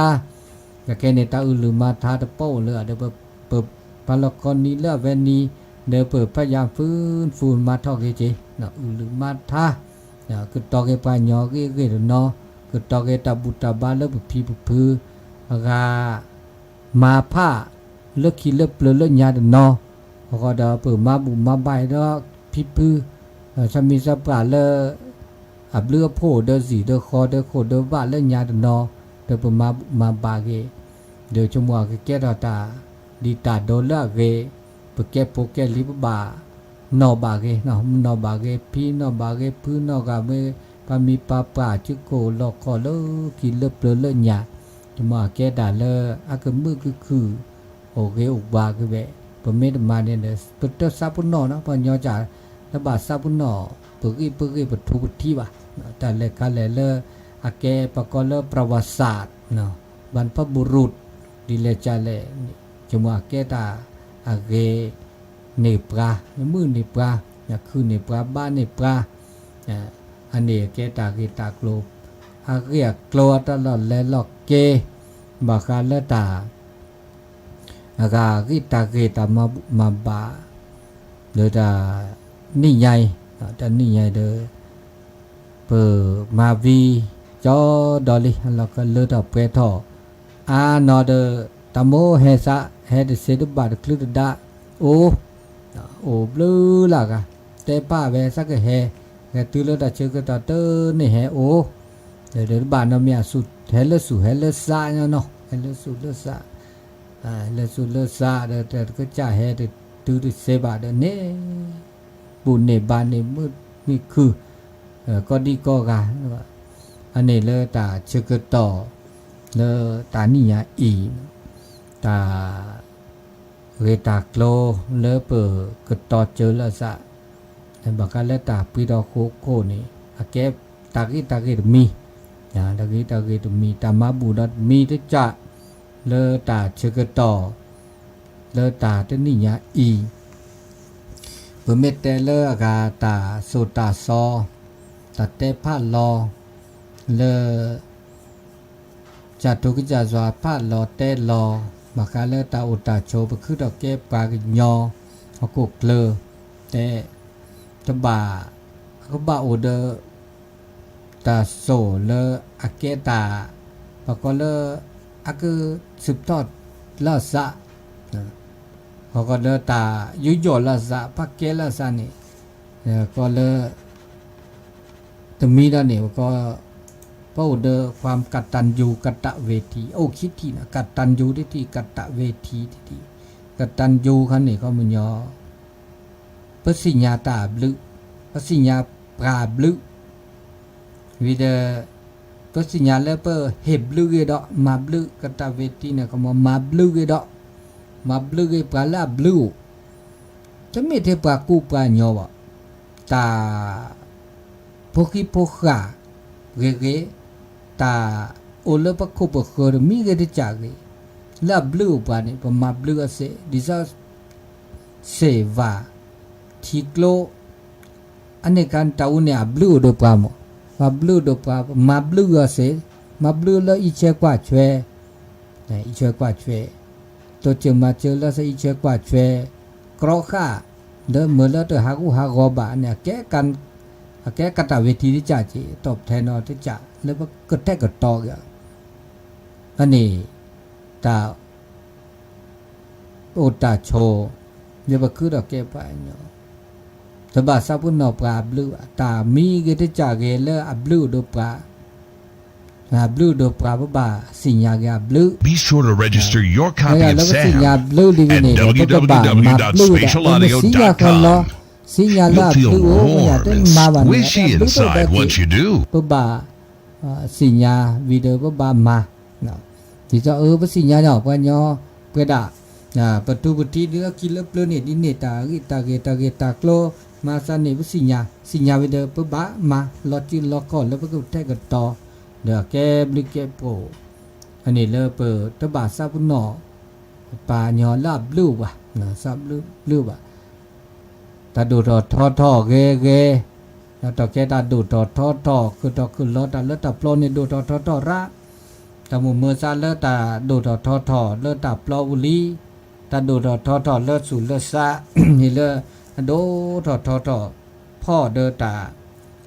ကဲန့ၣ် တၢ်အုၣ်လုၢ်မၤထါတပိၣ်လၢအဒီး ပပာ်လီၤခီနံၤလၢအဝဲနံၤ ဒီးပဖးယၢ် ဖုၣ်ဖုၣ်မၤထီၣ်က့ၤက့ၤ, အုၣ်လုၢ်မၤထါ, ကတီၤက့ၤပှၤညီဂ့ၢ်ဂ့ၢ်တနီၤ, ကတီၤက့ၤတၢ်ဘူၣ်တၢ်ဘါလၢပဖံပဖု, အဂၤ မၤဖးလၢခံလၢပျၢၤလၢညါတနီၤ, အဃိဒီးပမၤဘူၣ်မၤဘါဒီးဖံဖု, သးမံသးပှၢ်လၢ အဘျုးအဖှိၣ်ဒီးစံၣ်ဒီးဃီဒီးခိၣ်ဒီးဘၣ်လၢညါတနီၤ, ဒီးပမၤဘူၣ်မၤဘါက့ၤ, ဒီးဆိကမိၣ်အကကဲထီၣ်တၢ်ဒံးတၢ်ဒိးလၢအဂ့ၤ, ပကဲဖိကဲလံၤပဘၣ်နီၣ်ဘၣ်ဂ့ၤ, နီၣ်ဘၣ်ဂ့ၤဖံ နီၣ်ဘၣ်ဂ့ၤဖု နီၣ်ဂၢၢ်မ့ၢ် ပှၤမံၤပှၤပှၢ် ဆူခိၣ်လီၢ်ခီၣ်လၢခံလၢပျၢၤလၢညါ, ဆိကမိၣ်အကဲတၢ်လၢအကမုာ်ကခုၣ် အိၣ်ဂ့ၤအိၣ်ဘှါက့ၤဝဲ, ပမ့ၢ်တမၤန့ၣ်ဒီး ပတသးပ့ၤနီၣ်နီၤ, ပှၤညီကၢ်လၢဘၣ်သးပ့ၤနီၣ် ပဂံၢ်ပဂ့ၢ်ပထူပထံဘၣ်, တၢ်လဲၤခါလဲၣ်လၢ အကဲပှၤကိးလၢ ပရဝၤစး ဘၣ်ဖၣ်ဘူရူး ဒ်လဲၣ်ကၢ်လဲၣ်န့ၣ် ဆိကမိၣ်အကဲတၢ်အဂ့ၤ န့ၢ်ပှၤ, မုာ်န့ၢ်ပှၤ, ခုၣ်န့ၢ်ပှၤ ဘါန့ၢ်ပှၤ, အန့ၣ်အကဲတၢ်ဂ့ၢ်တၢ်ကျိၤ, အဂ့ၢ်အကျိၤအတၢ်လီၢ်လဲၤလီၢ်က့ၤ, ဘၣ်ဃးလၢတၢ် အဂၤဂံၢ်တၢ်ဂ့ၢ်တၢ်မၤဘူၣ်မၤဘါ, လၢတၢ်နံၣ်ညါအံၤ, တၢ်နံၣ်ညါအံၤဒီး ပမၤဝံၤကၠီဒီးလံ လီၤကလၢထီၣ်ပှဲၤထီၣ်, အါနီၤဒီး တၢ်မိၢ်ဟဲစး ဟဲတသ့တဘၣ်တချုးတဒါ, အိၣ် အိၣ်ဘျုးလၢအဂၤ, တဲပာ်ဝဲသးကဟဲ, ဟဲတုၤလၢတၢ်ဆၢကတီၢ်တန့ၢ်ဟဲအိၣ်, ဒီးတဘၣ်နီတမံၤအဆူၣ် ဟဲလၢဆူၣ်ဟဲလၢစးညီနီၤ, ဟဲလၢဆူၣ်လၢစး, ဟဲလၢဆူၣ်လၢစးဒီး တကစၢ်ဟဲတတုၤတသ့ဘၣ်ဒီးန့ၣ်, ဘူၣ်န့ၢ်ဘါန့ၢ်မုာ်န့ၢ်ခုၣ် ကိးဒံကိးဂၤ, အန့ၣ်လၢတၢ်ဆၢကတီၢ် လၢတၢ်နံၣ်ညါအံၤ, တၢ်ဂ့ၢ်တၢ်ကျိၤလၢပကတီၤစၢၤလိာ်သး, ဘၣ်ဃးလၢတၢ်ပှဲၤထီၣ်ဃိခိၣ်န့ၣ် အကဲတၢ်ဂ့ၢ်တၢ်ဂ့ၢ်တမံၤ, တၢ်ဂ့ၢ်တၢ်ဂ့ၢ်တမံၤ တၢ်မၤဘူၣ်ဒီးတမံၤတကၢ် လၢတၢ်ဆၢကတီၢ် လၢတၢ်တနံၣ်ညါအံၤ, ပမ့ၢ်တဲလၢအဂၤတၢ်သိၣ်တၢ်သီ, တၢ်တဲဖးလီၤ လၢ ကၢ်ထူကစၢ်ယွၤဖးလီၤတဲလီၤ, ဘၣ်ဃးလၢတၢ်အိၣ်တၢ်ဆိး ပခုထီၣ်ကဲပှၤကညီ ဟီၣ်ခိၣ်ချၢ, တဲ တဘၣ် အကဘၣ်အိၣ်ဒီး တၢ်စိၣ်လၢအကဲတၢ် ပှၤကိးလၢ အကစူၢ်ထီၣ်လိာ်သး, ဟီၣ်ခိၣ်ဒီးတၢ်ယူးယီၣ်လိာ်သး ပာ်ကဲလိာ်သးန့ၣ်, ကိးလၢ တမံၤဒီးန့ၣ် ပအိၣ်ဒီး ความกตัญญูกตเวที အိၣ်ခံထံၣ်န့ၣ် ကတၢၼ်ယူၤတထံၣ် ကတၢၼ်ယူၤတထံၣ်, ကတၢၼ်ယူၤခီန့ၣ် ခီပညီ ပသ့ၣ်ညါတၢ်အဘျုး, ပသ့ၣ်ညါပှၤအဘျုး, ဝံၤဒီး ပသ့ၣ်ညါလၢပဟ့ၣ်ဘျုးဂ့ၤဒီး မၤဘျုး ကတၢၼ်ဝ့ၤတံန့ၣ် ကမၤဘျုးဂ့ၤဒီး မၤဘျုးဂ့ၤပှၤလၢအဘျုးအိၣ်, တမ့ၢ်ထဲပှၤကူပှၤကညီဘၣ်, တၢ် ဖိဃံဖိဃာ်ဂ့ၤဂ့ၤ, တၢ်အိၣ်လၢပခိၣ်ပဃၢၤတမံၤဂ့ၤတကးဂ့ၤ, လၢအဘျုးအိၣ်ပှၤန့ၣ် ပမၤဘျုးအီၤစ့ၢ်, ဒ်သိး စ့ၢ်ဝၤ ထံကျိ အန့ၣ်ခါ တၢ်အူန့ၣ် အဘျုးအိၣ်ဒီးပှၤမး, ပှၤဘျုးအိၣ်ဒီးပှၤ ပမၤဘျုးအီၤစ့ၢ်, မၤဘျုးလၢအံးထွဲကွၢ်ထွဲ, အံးထွဲကွၢ်ထွဲ, တိစၢၤမၤစၢၤလၢသးအံးထွဲကွၢ်ထွဲ, ကြီဃာ် လၢမုာ်လၢတဟးဂူာ်ဟးဂီၤဘၣ်န့ၣ် အကဲကတၢၢ်ဝ့ၤထံတကးက့ၤ တီၢ်ဖျဲးနီတကး လၢပကထဲကတီၤက့ၤအီၤ, အန့ၣ် တၢ် အိၣ်တၢ်ဆိး လၢပခုထီၣ်ကဲပှၤကညီ, တဘၣ်သးပ့ၤနီၣ်ပှၤအဘျုးဘၣ်, တၢ်မံၤဂ့ၤတကးဂ့ၤလၢအဘျုးအိၣ်ဒီးပှၤ, အဘျုးအိၣ်ဒီးပှၤ ပဘၣ်သ့ၣ်ညါက့ၤအဘျုး, လၢပသ့ၣ်ညါဘျုးလံဝံၤန့ၣ် ပကဘၣ်မၤဘျုးဝဲဒၣ်, ပမ့ၢ်သ့ၣ်ညါဃီလီၤ, သ့ၣ်ညါလၢအဘျုးအိၣ် ပမ့ၢ်တမၤဘၣ်န့ၣ် အဘျုးတအိၣ်ဒီးက့ၤ, ပဘၣ် သ့ၣ်ညါဝံၤဒီး ပဘၣ်မၤ ဒ်သိးအၢ ပသ့ၣ်ညါညီ ပှၤညီ ပဝဲဒၣ် ပထူပထံးလၢခံလၢပျၢၤန့ၣ် ဒ်န့ၣ် တၢ်ဂ့ၢ်တၢ်ဂ့ၢ် တၢ်ဂ့ၢ်တၢ်ကျိၤ မၤသးန့ၣ် ပသ့ၣ်ညါ, သ့ၣ်ညါဝံၤဒီး ပဘၣ်မၤလီၤတံၢ်လီၤကီၢ်လၢပကထဲကတီၤ ဒီးအကဲဘျုးကဲဖှိၣ် အန့ၣ်လၢပတဘၣ်သးပ့ၤနီၣ် ပှၤကညီလၢအဘျုးဘၣ်, ဘျုးဘၣ်, တၢ်ဒိၣ်ထီၣ်ထီထီၣ်ဂဲၤဂဲၤ, ဒီးတၢ်ကဲတၢ်ဒိၣ်ထီၣ်ထီထီၣ် ခုၣ်ထီၣ်ခုၣ်လီၤတၢ်လၢတၢ်ပျီန့ၣ် ဒိၣ်ထီၣ်ထီထီၣ်ရၣ်, တၢ်မိၣ်မၢစးလၢတၢ်ဒိၣ်ထီၣ်ထီထီၣ်လၢတၢ်ပျီပူၤလံ, တၢ်ဒိၣ်ထီၣ်ထီထီၣ်လၢသူၣ်လၢသးန့ၣ်လၢ အဒိၣ်ထီၣ်ထီထီၣ် ဖီၣ်ဒီးတၢ်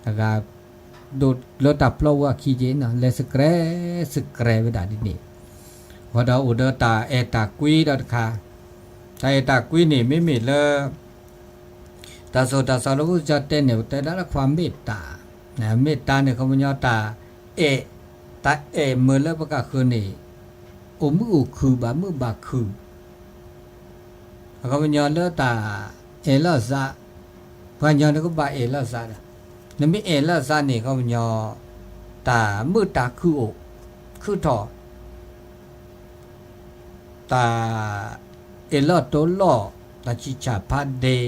အဂၤ ဒိၣ်လၢတၢ်ပျီပူၤအခံက့ၤနီၤ လဲၤစကြဲး စကြဲးဝဲဒၣ်ဒ်န့ၣ်, အဃိဒီးအိၣ်ဒီးတၢ်အဲၣ်တၢ်ကွံဒီးတခါ, တၢ်အဲၣ်တၢ်ကွံန့ၣ် မ့မ့ၢ်လၢ တၢ်စိၤတၢ်စီလၢကစၢ်တဲန့ၣ် ပတဲဒၣ်လၢခွါမ့ၢ်တၢ်, မ့ၢ်တၢ်န့ၣ် ခီပညီတၢ်အဲၣ်, တၢ်အဲၣ်မ့ၢ်လၢပကဃုန့ၣ် အိၣ်မုာ်အိၣ်ခုၣ်ဘၣ်မုာ်ဘၣ်ခုၣ် အခီပညီလၢတၢ်အဲၣ်လီၤစး, ပှၤကညီနကဘၣ်အဲၣ်လီၤစးဒီး, နမ့ၢ်အဲၣ်လီၤစးန့ၣ် ခီပညီ တၢ်မုာ်တၢ်ခုၣ်အိၣ်, ခုၣ်ထီၣ်, တၢ်အဲၣ်လီၤတိလီၤ, တၢ်ဆံးဆၢဖးဒဲး,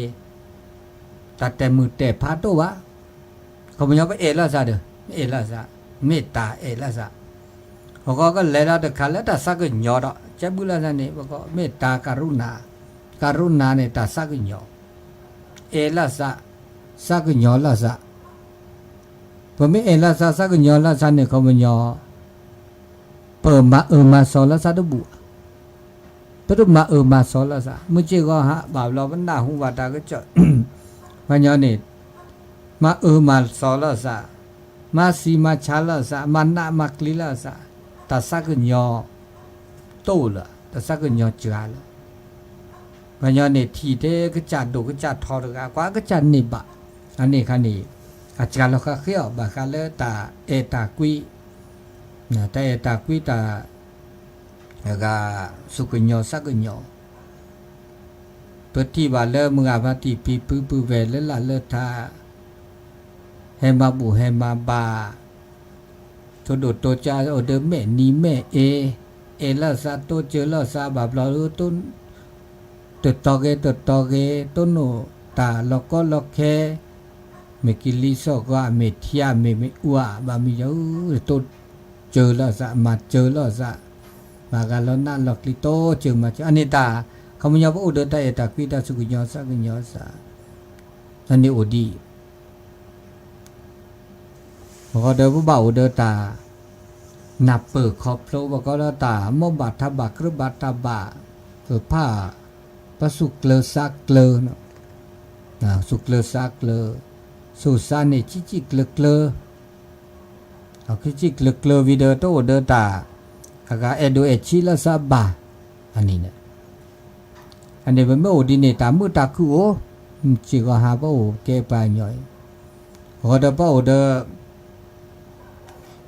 တၢ်တဲာ်မုာ်တဲာ်ဖးဒိၣ်ဘၣ် ခီပညီပအဲၣ်လီၤစးဒီး အဲၣ်လီၤစး, မ့ၢ်တၢ်အဲၣ်လီၤစး, ပကီၢ်ကလဲၤဒီးတခါလၢတၢ်သးကညီၤဒီး ကဲဘုလီၤစးန့ၣ် ပကီၢ်မ့ၢ်တၢ်ကရူၢ်နၤ, ကရူၢ်နၤန့ၣ် တၢ်သးကညီၤ, အဲၣ်လီၤစး, သးကညီၤလီၤစး, ပမ့ၢ်အဲၣ်လီၤစး သးကညီၤလီၤစးန့ၣ် ခီပညီ ပမၤအၢမၤသီလီၤစးတဘူၣ် ပတမၤအၢမၤသီလီၤစး မုၢ်က့ၢ်ဂီၤဟါဘၣ်ဘျီ ပနၢ်ဟူဘၣ်တၢ်ကစီၣ်, ပှၤကညီန့ၣ် မၤအၢမၤသီလီၤစး, မၤသံမၤဆါလီၤစး, မၤနးမၤကျံလီၤစး, တၢ်သးကညီၤ တိၢ်လီၤ, တၢ်သးကညီၤစှၤလီၤ, ပှၤကညီန့ၣ်ထံၣ်ထဲကစၢ်ဒိၣ်ကစၢ်ထီတဂၤ ကွၢ်ကစၢ်န့ၢ်ဘၣ်, အန့ၣ်အခါန့ၣ် အစှၤလီၤဃာ်ဃ့အီၤ ဘၣ်ဃးလၢတၢ်အဲၣ်တၢ်ကွံ တၢ်အဲၣ်တၢ်ကွံတၢ် အဂၤ သူၣ်ကညီၤသးကညီၤ, ပထံၣ်ဘၣ်လၢမုၢ်ဂၤဖါတံၢ်ဖံဖုပုၢ်ဝဲၢ်လၢလၢ်လၢထါ, ဟဲမၤဘူၣ်ဟဲမၤဘါ, ထိၣ်ဒိၣ်တိစၢ်အိၣ်ဒီးမဲာ်နံၤမဲာ်အ့, အဲၣ်လီၤသးတိစၢၤလီၤသးဘၣ်ဘျီ တတီၤဂ့ၤတတီၤဂ့ၤ တိၢ်နီၣ်တၢ်လီၤကီလီၤခဲ, မ့ၢ်ကလံၤစိးဂီၤ မ့ၢ်ထံဧါ မ့ၢ်မ့ၢ်အူဧါ ဘၣ်မံၤယီၤ တိစၢၤလီၤသး မၤစၢၤလီၤသး, မၤဂၤလီၤနးလီၤကျံတိစၢၤမၤစၢၤ အန့ၣ်တၢ် ခီပညီပအိၣ်ဒီးတၢ်အဲၣ်တၢ်ကွံတၢ်သူၣ်ကညီၤသးကညီၤသး, အန့ၣ်အိၣ်ဒံး အဃိဒီးပဘၣ်အိၣ်ဒီးတၢ် နၢ်ပၢၢ်ခီဖျိ ပကိးလၢတၢ်မိၢ်ဘၣ်ထးဘၣ် ကြၢးဘၣ်တၢ်ဘၣ် ပဖး ပသူၣ်ကျၢၤသးကျၢၤ, သူၣ်ကျၢၤသးကျၢၤ, သူၣ်သးန့ၣ် ဆံးဆံးကျၢၤကျၢၤ, ဆံးဆံးကျၢၤကျၢၤဝံၤဒီး တအိၣ်ဒီးတၢ် အဂၤအဲၣ်ဒိးအဲၣ်ဆံးလၢသးဘၣ်, အန့ၣ်န့ၣ် အန့ၣ်ပမ့ၢ်အိၣ်ဒ်န့ၣ် တၢ်မုာ်တၢ်ခုၣ်အိၣ်, စ့ၢ်ကီးဟးပအိၣ်ကဲပှၤကညီအံၤ, အဃိဒီးပအိၣ်ဒီး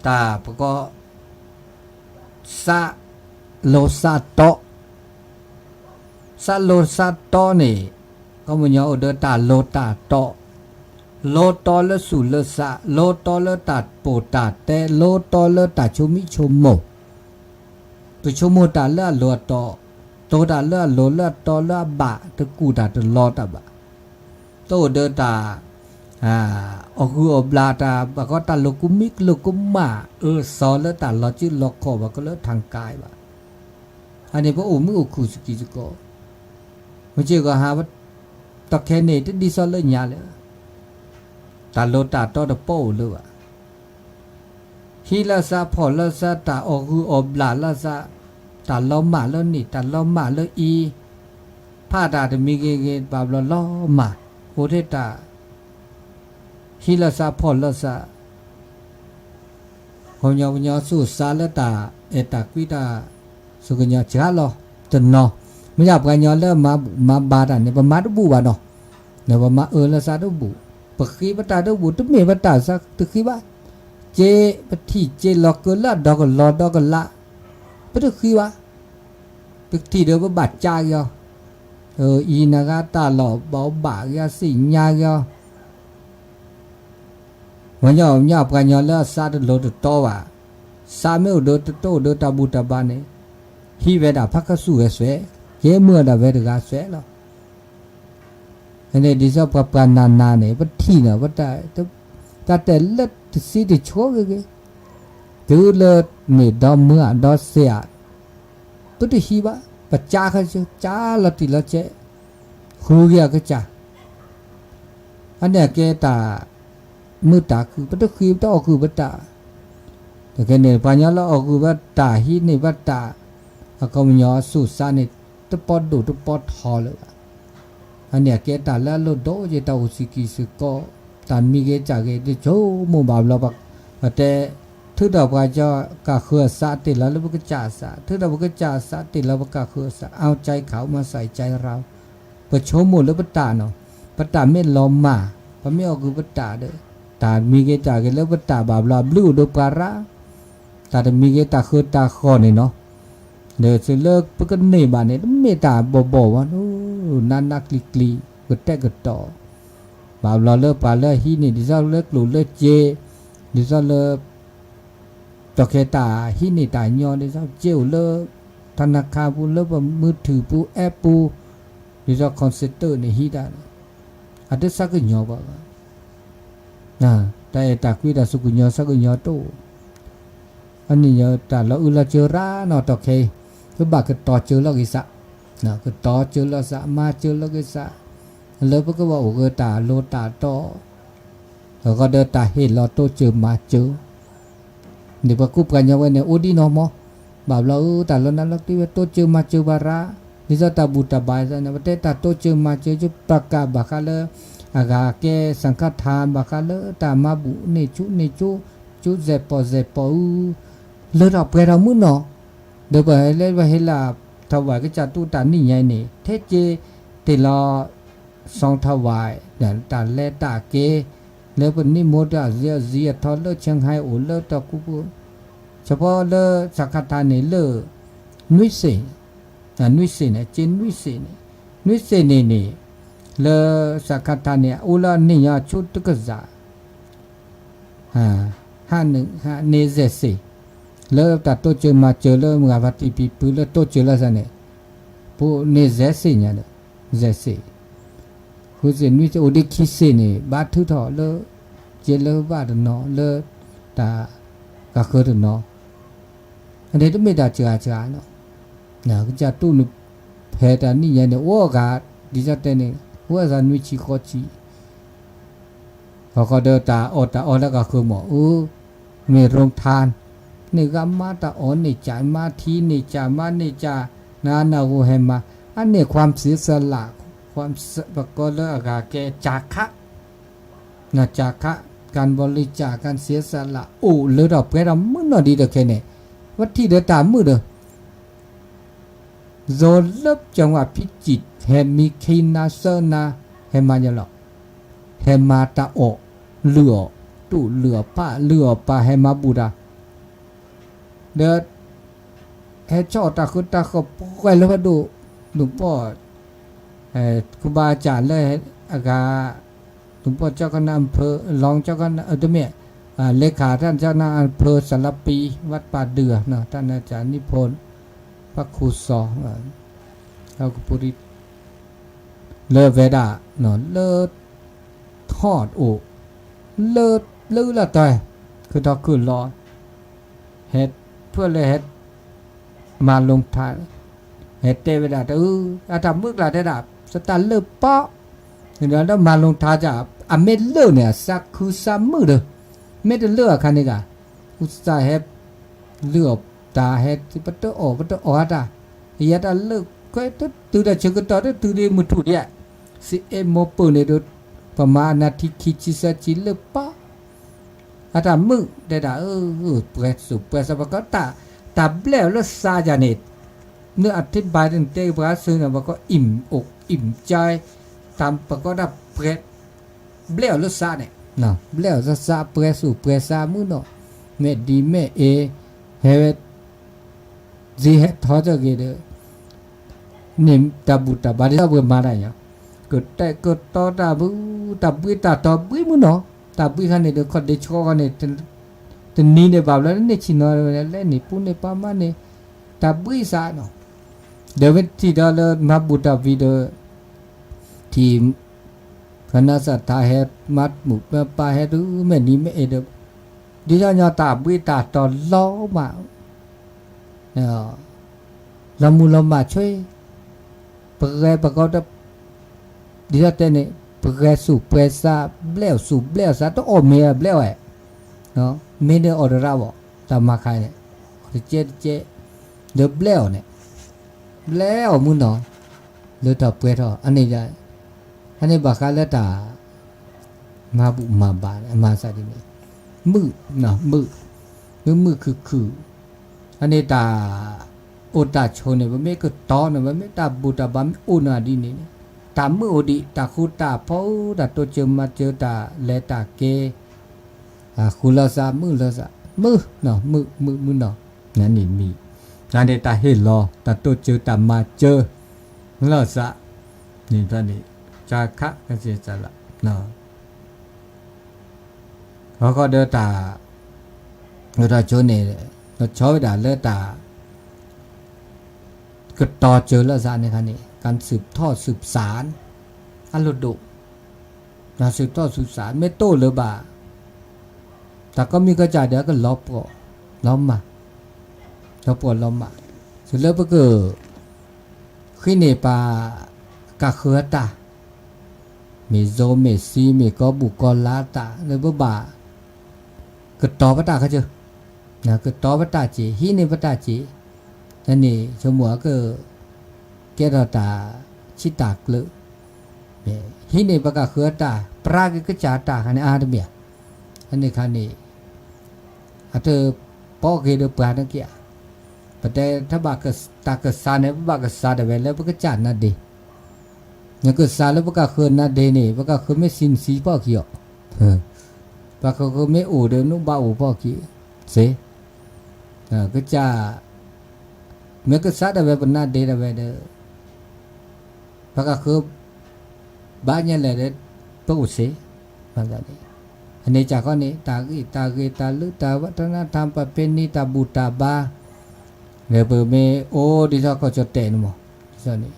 တၢ်ပကီ သးလိၤသးတီ, သးလိၤသးတီန့ၣ် ကီၢ်ပညီအိၣ်ဒီးတၢ်လိၤတၢ်တီ, လိၤတီလၢသူၣ်လၢသး, လိၤတီလၢတၢ်ပိာ်တၢ်တဲ, လိၤတီလၢတၢ်ဆိမိၣ်ဆိကမိၣ်, ပဆိကမိၣ်တၢ်လၢအလိၤအတီ, တိၤတၢ်လၢအလိၤလၢအတီလၢအဘၣ် တကူၣ်တၢ်တလီတၢ်ဘၣ်, တအိၣ်ဒီးတၢ် အီၣ်ဂုၢ်အီၣ်ဘျၣ်တၢ် ဘၣ်ကီတၢ်လိာ်ကူမံကလိာ်ကူမၣ် အၢသီလၢတၢ်လီၤစုလီၤခီၣ် ဘၣ်ကီလၢထၣ်ကါဘၣ်, အန့ၣ်ပအိၣ်မုာ်အိၣ်ခုၣ်စကံစကီး, မ့ၢ်စ့ၢ်ကီးဟး တီၢ်ခဲန့ၣ် တဒ်သိးလၢညါလၢၤ, တၢ်လိၤတၢ်တီတပီအိၣ်လၢၤဘၣ် ဟံးလၢသးဖီၣ်လၢသး တၢ်အီၣ်ဂုၢ်အီၣ်ဘျၣ်လၢသး, တၢ်လီၤမၢ်လၢန့ၣ် တၢ်လီၤမၢ်လၢအံၤ, ဖးတၢ်တမံၤဂ့ၤဂ့ၤ ဘၣ်ဘျီလီၤမၢ်, အိၣ်ထဲတၢ် ဟံးလၢသးဖီၣ်လၢသး, ခီပညီပညီသူၣ်သးလၢတၢ်အဲၣ်တၢ်ကွံတၢ် သူၣ်ကညီၤစှၤလီၤတနီၤ, မ့ၢ်ယါပှၤကညီလၢမၤဘူၣ်မၤဘါတၢ်န့ၣ် ပမၤတဘူၣ်ဘၣ်နီၤ, ဒီးပမၤအၢလၢသးတဘူၣ်, ပဃ့ပတၢ်တဘူၣ် တမ့ၢ်ပတၢ်သးတဃံဘၣ်, စ့ပထံၣ်စ့လီၤကၢလၢအဒီကလီဒီကလး, ပတဃံဘၣ်, ပထံၣ်ဒီးပဘၣ်ကၢက့ၤအီၤ, အံၤနဂၤတၢ်လီၢ်ဘၣ်အီၤဘၣ်က့ၤအီၤ သ့ၣ်ညါက့ၤအီၤ ပှၤကညီပှၤကညီလၢအသးတလိၤတတီဘၣ်, သးမ့ၢ်အိၣ်ဒီးတတီအိၣ်ဒီးတၢ်ဘူၣ်တၢ်ဘါန့ၣ်, ဟံးဝဲဒၣ်ဖးခါဆူၣ်ဝဲစွဲ, ကဲမုာ်ဒၣ်ဝဲတဂၤစွဲလီၤ. ဖဲန့ၣ်ဒ်သိးပှၤပှၤနၤနၤန့ၣ် ပထံၣ်န့ၣ် ပတၢ်တဲလၢတသံတဆိဂ့ၤဂ့ၤ, တုၤလၢမ့ၢ်ဒီမုၢ်ဧါဒီသ့ၣ်ဧါ, ပတဟံးဘၣ် ပကၠါခါ ကၠါလီၤတံၢ်လီၤဆဲး, ဃုက့ၤအကစၢ်, အန့ၣ်အကဲတၢ်မုာ်တၢ်ခုၣ် ပတဃံးပတအီၣ်ဃုာ်ပတၢ်, တကဲန့ၣ် ပှၤကညီလၢအီၣ်ဃုာ်ဘၣ်တၢ်ဟံးန့ၢ်ဘၣ်တၢ်, အခီပညီအသူၣ်စါန့ၣ် တပီဒိၣ်တပီထီလၢၤဘၣ်. အန့ၣ်အကဲတၢ်လၢအလိၣ်ဒိၣ်က့ၤတၢ်အိၣ်စံးကံၢ်စ့ၢ်ကီး, တၢ်မံၤဂ့ၤတၢ်ဂ့ၤ တဆိကမိၣ်ဘၣ်ဘျီ, ပတဲ ထုးထီၣ်ပှၤကညီကဃုအစး တ့ၢ်လီၤလၢပကစၢ်အစး, ထုးထီၣ်ပကစၢ်အစး တ့ၢ်လီၤပကဃုအစး, အကၠါခးမၤစၢ်ကၠါရၢ်, ပဆိကမိၣ်လၢပတၢ်နီၤ, ပတၢ်မ့ၢ်လီၤမၢ်, ပမ့ၢ်အီၣ်ဃုာ်ပတၢ်ဒီး တၢ်မံၤဂ့ၤတၢ်ဂ့ၤလၢပတၢ်ဘၣ်ဘျီ အဘျုးအိၣ်ဒီးပှၤရၣ်, တၢ်တမံၤဂ့ၤတၢ်ဃုတၢ်ဃီၣ်န့ၣ်နီၤ, ဒီးသုလၢပကန့ၢ်ဘၣ်န့ၣ် တမ့ၢ်တၢ်ဘီၣ်ဘီၣ်ဘၣ်, နးနးကျံၤကျံၤ ကတဲာ်ကတီၤ ဘၣ်ဘျီလၢပှၤလၢအဟံးန့ၢ် ဒ်သိးလၢကျိၣ်လၢစ့, ဒ်သိးလၢ ဒီးခဲတၢ်ဟံးန့ၢ်တၢ်ညီ ဒ်သိးစ့အိၣ်လၢ ထနခါပူၤ လၢပမုၢ်ထူၣ်ပူၤ app ပူၤ, ဒ်သိး computer န့ၣ်ဟံးတၢ်န့ၣ် အတဆၢကညီၤဘၣ်ဘၣ်, တၢ်အဲၣ်တၢ်ကွံတၢ်စူၢ်ကညီၤဆၢကညီၤတအိၣ်, အန့ၣ်ညီတၢ်လီၤအုၣ်လီၤစၢၤရၣ်နီၤ ဒီးခဲအံၤ ပဘၣ်ကတီၤစၢၤလီၤက့ၤစး, ကတီၤစၢၤလီၤစး မၤစၢၤလီၤက့ၤစး, လၢပကဘၣ်အိၣ်ဂၢၢ်တၢ်လိၤတၢ်တီ, အဃိဒီးတၢ်ဟ့ၣ်လီၤတိစၢၤမၤစၢၤ န့ၣ်ပှၤကူပှၤကညီဝဲန့ၣ် အိၣ်ဒ်နီၢ်မီၢ်, ဘၣ်ဘျီအၢ တၢ်လီၤနးလီၤကျံဝဲ တိစၢၤမၤစၢၤပှၤရၣ်, ဒ်သိးတၢ်ဘူၣ်တၢ်ဘါန့ၣ် ပတဲတၢ်တိစၢၤမၤစၢၤ ကပကၣ်ဘၣ်ဃးလၢ အဂၤကဲ စၣ်ခါထါ ဘၣ်ဃးလၢတၢ်မၤဘူၣ်န့ၢ်ဆူၣ်န့ၢ်ကၠိ, ကၠိစဲးပိာ်စဲးပိာ်အူ, လၢထီၣ်ပှဲၤထီၣ်မုၢ်နီၢ်, ဒီးပဟဲလၢပဟဲလၢ ထီၣ်ဝဲကစၢ်တူၢ်တၢ်နံၣ်ညါအံၤန့ၣ် ထဲက့ၤတ့ၢ်လီၤ စီၤထီၣ်ဝဲ တၢ်လဲၤတၢ်က့ၤ လၢပနံၣ်မိၢ်တၢ်အဇံအထီလၢ ဆၣ်ဟဲအိၣ်လၢတၢ်ကူပူၤ, ဆၢဖိလၢစၣ်ခါထါန့ၣ်လၢ နွံစ့ၣ်, နွံစ့ၣ်န့ၣ် က့ၤနွံစ့ၣ်န့ၣ်, နွံစ့ၣ်န့ၣ်န့ၣ် လၢစၣ်ခါထါန့ၣ် အိၣ်လၢအနံၣ်ညါအဆူတကစၢ် ဟးန့ၢ်စဲးစ့ၣ်, လၢတၢ်တိစၢၤမၤစၢၤလၢမုၢ်ဂၤဖါတံၢ်ပံၤပူၤလၢတိစၢၤလီၤစ့ၣ်န့ၣ်, ပူၤန့ၢ်စဲးစ့ၣ်ညါဒီး, စဲးစ့ၣ်, ဃုစ့ၣ်နွံစ့ၣ်အိၣ်ဒံးခံစ့ၣ်န့ၣ် ဘါထုးထီၣ်လၢ က့လၢဘၣ်တနီၤလၢ တၢ်ကဃၢတနီၤ အန့ၣ်တမ့ၢ်တၢ်စှၤစှၤနီၤ, ကစၢ်တူၢ်န့ၣ် ဖဲတၢ်နံၣ်ညါန့ၣ် အိၣ်အဂၤ ဒ်သိးတဲန့ၣ် အိၣ်အဂၤနွံဆံဃိးဆံ အဃိဒီးတၢ်အီၣ်တၢ်အီလၢကဃၢမီၣ်အူ, မ့ၢ်ရိထါ, န့ၢ်ဂၤမါတၢ်အီၣ်န့ၢ်ကၢ်မါထံန့ၢ်ကၢ်မါန့ၢ်ကၢ်, နနၢ်ဟူဟဲမၤ, အန့ၢ် ความเสียสละ, ပကိးလၢအဂၤကဲကၢ်ခး နကၢ်ခး การบริจาค การเสียสละ အိၣ်လၢထီၣ်ပှဲၤထီၣ်မုၢ်နီၢ်ဒံးဒီးခဲန့ၣ်, ပထံၣ်ဒီးတၢ်မုာ်ဒီး သိလၢ จังหวัดพิจิตร ဟဲမံခံနၤသၢနၤ ဟဲမၤညီလီၤ, ဟဲမၤတၢ်အီၣ်လုၢ်အီၣ်, တူၢ်လုၢ်အီၣ်ပၢ်လုၢ်အီၣ်ပၢ် ဟဲမၤဘူၣ်တၢ် ဒီး ဟဲဆီၣ်အီၣ်တၢ်ဃုတၢ်ဃီၣ်ပှဲၤလၢဖးဒိၣ်, လူၤပိာ် ครูบาอาจารย์လၢအဂၤ, လူၤပိာ် เจ้าคณะอำเภอ รองเจ้าคณะ เออ တမ့ၢ် เลขาท่านเจ้าคณะอำเภอสารภี วัดป่าเดือ ท่านอาจารย์นิพนธ์ พระครูสอน လၢဝဲဒၣ် လၢ ထီၣ်အိၣ် လၢ လၢလၢတၢ် ခုထီၣ်ခုလီၤ ဟဲ ဖဲလၢဟဲ မၤလိထါ ဟဲတဲဝဲဒၣ်တအု အတၢ်မုၢ်ကျါတဲဒၣ် သတးလၢပီ ဒီးလၢမၤလိထါဒၣ် အမ့ၢ်လၢာ်န့ၣ် အစးခုစးမုာ်ဒီး မ့ၢ်တလၢာ်အခါန့ၣ်ဂၤ အုစးဟဲ လုၢ်အီၣ်တၢ်ဟဲ ပတအီၣ် ပတအီၣ်အတၢ် ယတၢ်လၢာ် ကွဲတတုၤတၢ်ဆၢကတီၢ်တတုၤဒ်မုၢ်ထူၣ်ဒံးဧါ စံးအဲၣ်မိၢ်ပၢၢ်န့ၣ်ဒီး ပမၤအနၢ်ထံခံဆံသၢဆံလၢပီ အတၢ်မုာ်တဲဒၣ် ပှဲၤစိၣ်ပှဲၤစး ပှၤကီတၢ် တၢ်ဘျဲၣ်အီၤလၢစးယၤန့ၣ် နအထံဘၣ်န့ၣ်တဲပှၤစၢၤန့ၣ် ပှၤကီ อิ่มอกอิ่มใจ တၢ်ပှၤကီတၢ်ပှဲၤ ဘျဲၣ်အီၤလၢစးန့ၣ် ဘျဲၣ်အီၤလၢစး ပှဲၤစိၣ်ပှဲၤစးမုၢ်နီၢ် မ့ၢ်ဒ်မ့ၢ်အ့ ဟဲဝဲ စ့ဟဲထီၣ်တဂ့ၤဒီး န့ၣ်တၢ်ဘူၣ်တၢ်ဘါဒ်သိးပှၤမၤတၢ်ညါ ကတဲာ်ကတီၤတၢ်ဘု တၢ်ဘှံးတၢ်တီၤဘှံးမုၢ်နီၢ် တၢ်ဘှံးခါန့ၣ်ဒီး ခီၣ်ဒ့ဆှီခီန့ၣ် တနံၤန့ၣ်ဘၣ်ဘျီန့ၣ်ဆံနီၤ လဲၤန့ၣ်ပူန့ၣ်ပာ်မါန့ၣ် တၢ်ဘှံးစးနီၤ ဒီးမ့ၢ်ထံၣ်ဒီးလၢမၤဘူၣ်တၢ်ဘှံးဒီး ထံၣ် ဖနၢ်စးထါဟဲမၤမုာ်မၤပာ်ဟဲဒုး မ့ၢ်နံၤမ့ၢ်အဲၣ်ဒီး ဒ်သိးညီတၢ်ဘှံးတၢ်တီၤလီၤမး လၢ လီၤမူလီၤမၢ်ဆိ, ပဂဲၤပဂီၤတ ဒ်သိးတဲန့ၣ် ပဂဲၤဆူၣ်ပှဲၤစး ဘျဲၣ်အီၤဆူၣ်ဘျဲၣ်အီၤစး တအီၣ်မ့ၤဘျဲၣ်အီၤ, မ့ၢ်န့ၣ်အီၣ်တရၣ်ဘၣ် တၢ်မၤခါန့ၣ် အီၣ်တကဲတကဲ ဒီးဘျဲၣ်အီၤန့ၣ် ဘျဲၣ်အီၤမုၢ်နီၤ လၢထီၣ်ပှဲၤထီၣ် အန့ၣ် အန့ၣ်ဘၣ်ဃးလၢတၢ် မၤဘူၣ်မၤဘါ အမၤသးဒ်န့ၣ် မုာ်, မုာ်, မုာ်မုာ်ခုၣ်ခုၣ်, အန့ၣ်တၢ် အိၣ်တၢ်ဆိးန့ၣ် ပမ့ၢ်ကတီၤန့ၣ် ပမ့ၢ်တၢ်ဘူၣ်တၢ်ဘါမ့ၢ်အိၣ်န့ၣ်ဒ်န့ၣ် တၢ်မုာ်အိၣ်ဒံး တၢ်ဃူတၢ်ဖိး တၢ်တိစၢၤမၤစၢၤ တၢ်လဲၤတၢ်က့ၤ ဃူလီၤသး မုာ်လီၤသး မုာ်, မုာ်မုာ်မုာ်နီၤ န့ၣ်မံၤ န့ၣ်တၢ်ဟ့ၣ်လီၤ တၢ်တိစၢၤတၢ်မၤစၢၤ လီၤသး န့ၣ်န့ၣ် ကခးကစ့ၢ်လး အဃိဒီးတၢ် အိၣ်တၢ်ဆိးန့ၣ် လီၤဆီဝဲဒၣ်လၢတၢ် ကတီၤစၢၤလီၤသးန့ၣ်ခါန့ၣ် ကံၣ်ဆူၣ်ထီၣ်ဆူၣ်စၢ် အလိၣ်ဒိၣ် ကံၣ်ဆူၣ်ထီၣ်ဆူၣ်စၢ် မ့ၢ်တအိၣ်လၢၤဘၣ် တၢ်ကိးမံၤကစၢ်ဒီး အကလီၤပှီၢ် လီၤမၢ် လီၤပှီၢ်လီၤမၢ် တုၤလၢပက ဃ့န့ၢ်ပှၤ ကၢ်ဃၢၤအတၢ် မ့ၢ်စီမ့ၢ်ဆှံ မ့ၢ်ကီဘူၣ်ကီလါတၢ် လၢပဘၣ် ကတီၤပတၢ်ခါဆၢ ကတီၤပတၢ်စ့ၢ် ဟံးန့ၢ်ပတၢ်စ့ၢ် န့ၣ် ဆိကမိၣ်အက ကဲထီၣ်တၢ်ဆံးတၢ်ကျၢၤ ဟံးန့ၢ်ပကၢ်ဃၢၤအတၢ် ပြးက့ၤကစၢ်တၢ်ခါန့ၣ် အါတမံၤဧါ အန့ၣ်ခါန့ၣ် အတပီက့ၤဒီးပှၤန့ၣ်က့ၤဧါ ပတဲတၢ်ဘၣ်တၢ်ကစၢ်န့ၣ် ပဘၣ်ကစၢ်ဒၣ်ဝဲလၢပကစၢ်နါဒ့ နကစၢ်လၢပကၢ်ဃၢၤနါဒ့န့ၣ် ပကၢ်ဃၢၤမ့ၢ်ဆံးနဆှံဖီၣ်ခံအီၤ ပကၢ်ဃၢၤမ့ၢ်အိၣ်ဒီးနဘၣ်အိၣ်ဖီၣ်ခံ စ့ ကစၢ် မ့ၢ်ကစၢ်ဒၣ်ဝဲပနါဒ့ဒၣ်ဝဲဒီး ပကၢ်ဃၢၤ ဘၣ်ညါလဲၣ်ဒီး ပအိၣ်စ့ အန့ၣ်ကၢ်ခီန့ၣ် တၢ်ဂ့ၢ်တၢ်ဂ့ၤ တၢ်လုၢ်တၢ်ဝါ တၢ်နးတၢ်ဖှီၣ် ပနံၤ တၢ်ဘူၣ်တၢ်ဘါ ဒီးပမ့ၢ်အိၣ်ဒ်သိးကီၢ်ကၠီၣ်တဲၣ်န့ၣ်မး ဒ်သိးန့ၣ်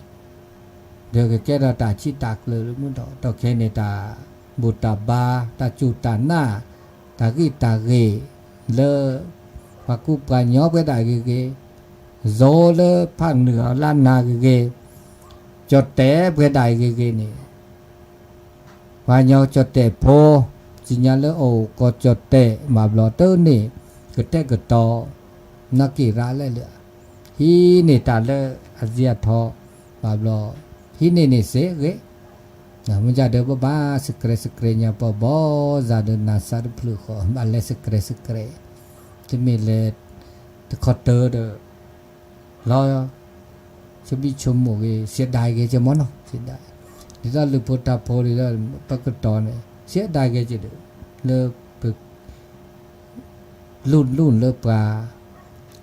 ဒီးကကဲထီၣ်တၢ်ဆံးတၢ်ကျၢၤလၢမုၢ်ထီၣ် ဒီးခဲန့ၣ် တၢ်ဘူၣ်တၢ်ဘါ တၢ်စူၢ်တၢ်နာ် တၢ်ဂံၢ်တၢ်ဂ့ၤ လၢ ပှၤကူပှၤကညီပှဲၤဒၣ်ဂ့ၤဂ့ၤ ယိၤလၢဖးနုာ်အီၤလၢနၤဂ့ၤဂ့ၤ ကၠီၣ်တဲၣ်ပှဲၤဒၣ်ဂ့ၤဂ့ၤန့ၣ် ပှၤကညီကၠီၣ်တဲၣ်ဖိ သ့ၣ်ညါလၢအအိၣ်ကီၢ်ကၠီၣ်တဲၣ်မးဘျီ တန့ၢ်ကတဲာ်ကတီၤ နီၢ်က့ၣ်ရးလဲၣ်လၢ ဟံးန့ၢ်တၢ်လၢအစံးအထီ ဘၣ်ဘျီ ဟံးန့ၢ်န့ၣ်စ့ဂ့ၤ မ့ၢ်ဒၣ်ဒီးပဘၣ်စကြဲးစကြဲးညါပှၤဘီစၢ်ဒီးနၤစၢ်တဖျၢၣ်ဃီ ဘၣ်လဲၤစကြဲးစကြဲး တမ့ၢ်လဲၤ တခီတၢၢ်ဒီး လီၤ ဆိဘံၣ်ဆိကမိၣ်ဂ့ၤ စံးဒၣ်ဂ့ၤက့ၤမ့ၢ်နီၤ စံးဒၣ် ဒ်သိးလုၢ်ဖိထါဖိဒ်သိး ပကတီၤန့ၣ် စံးဒၣ်ဂ့ၤက့ၤဒီး လၢပ လူၢ်လူၢ်လၢပှၤ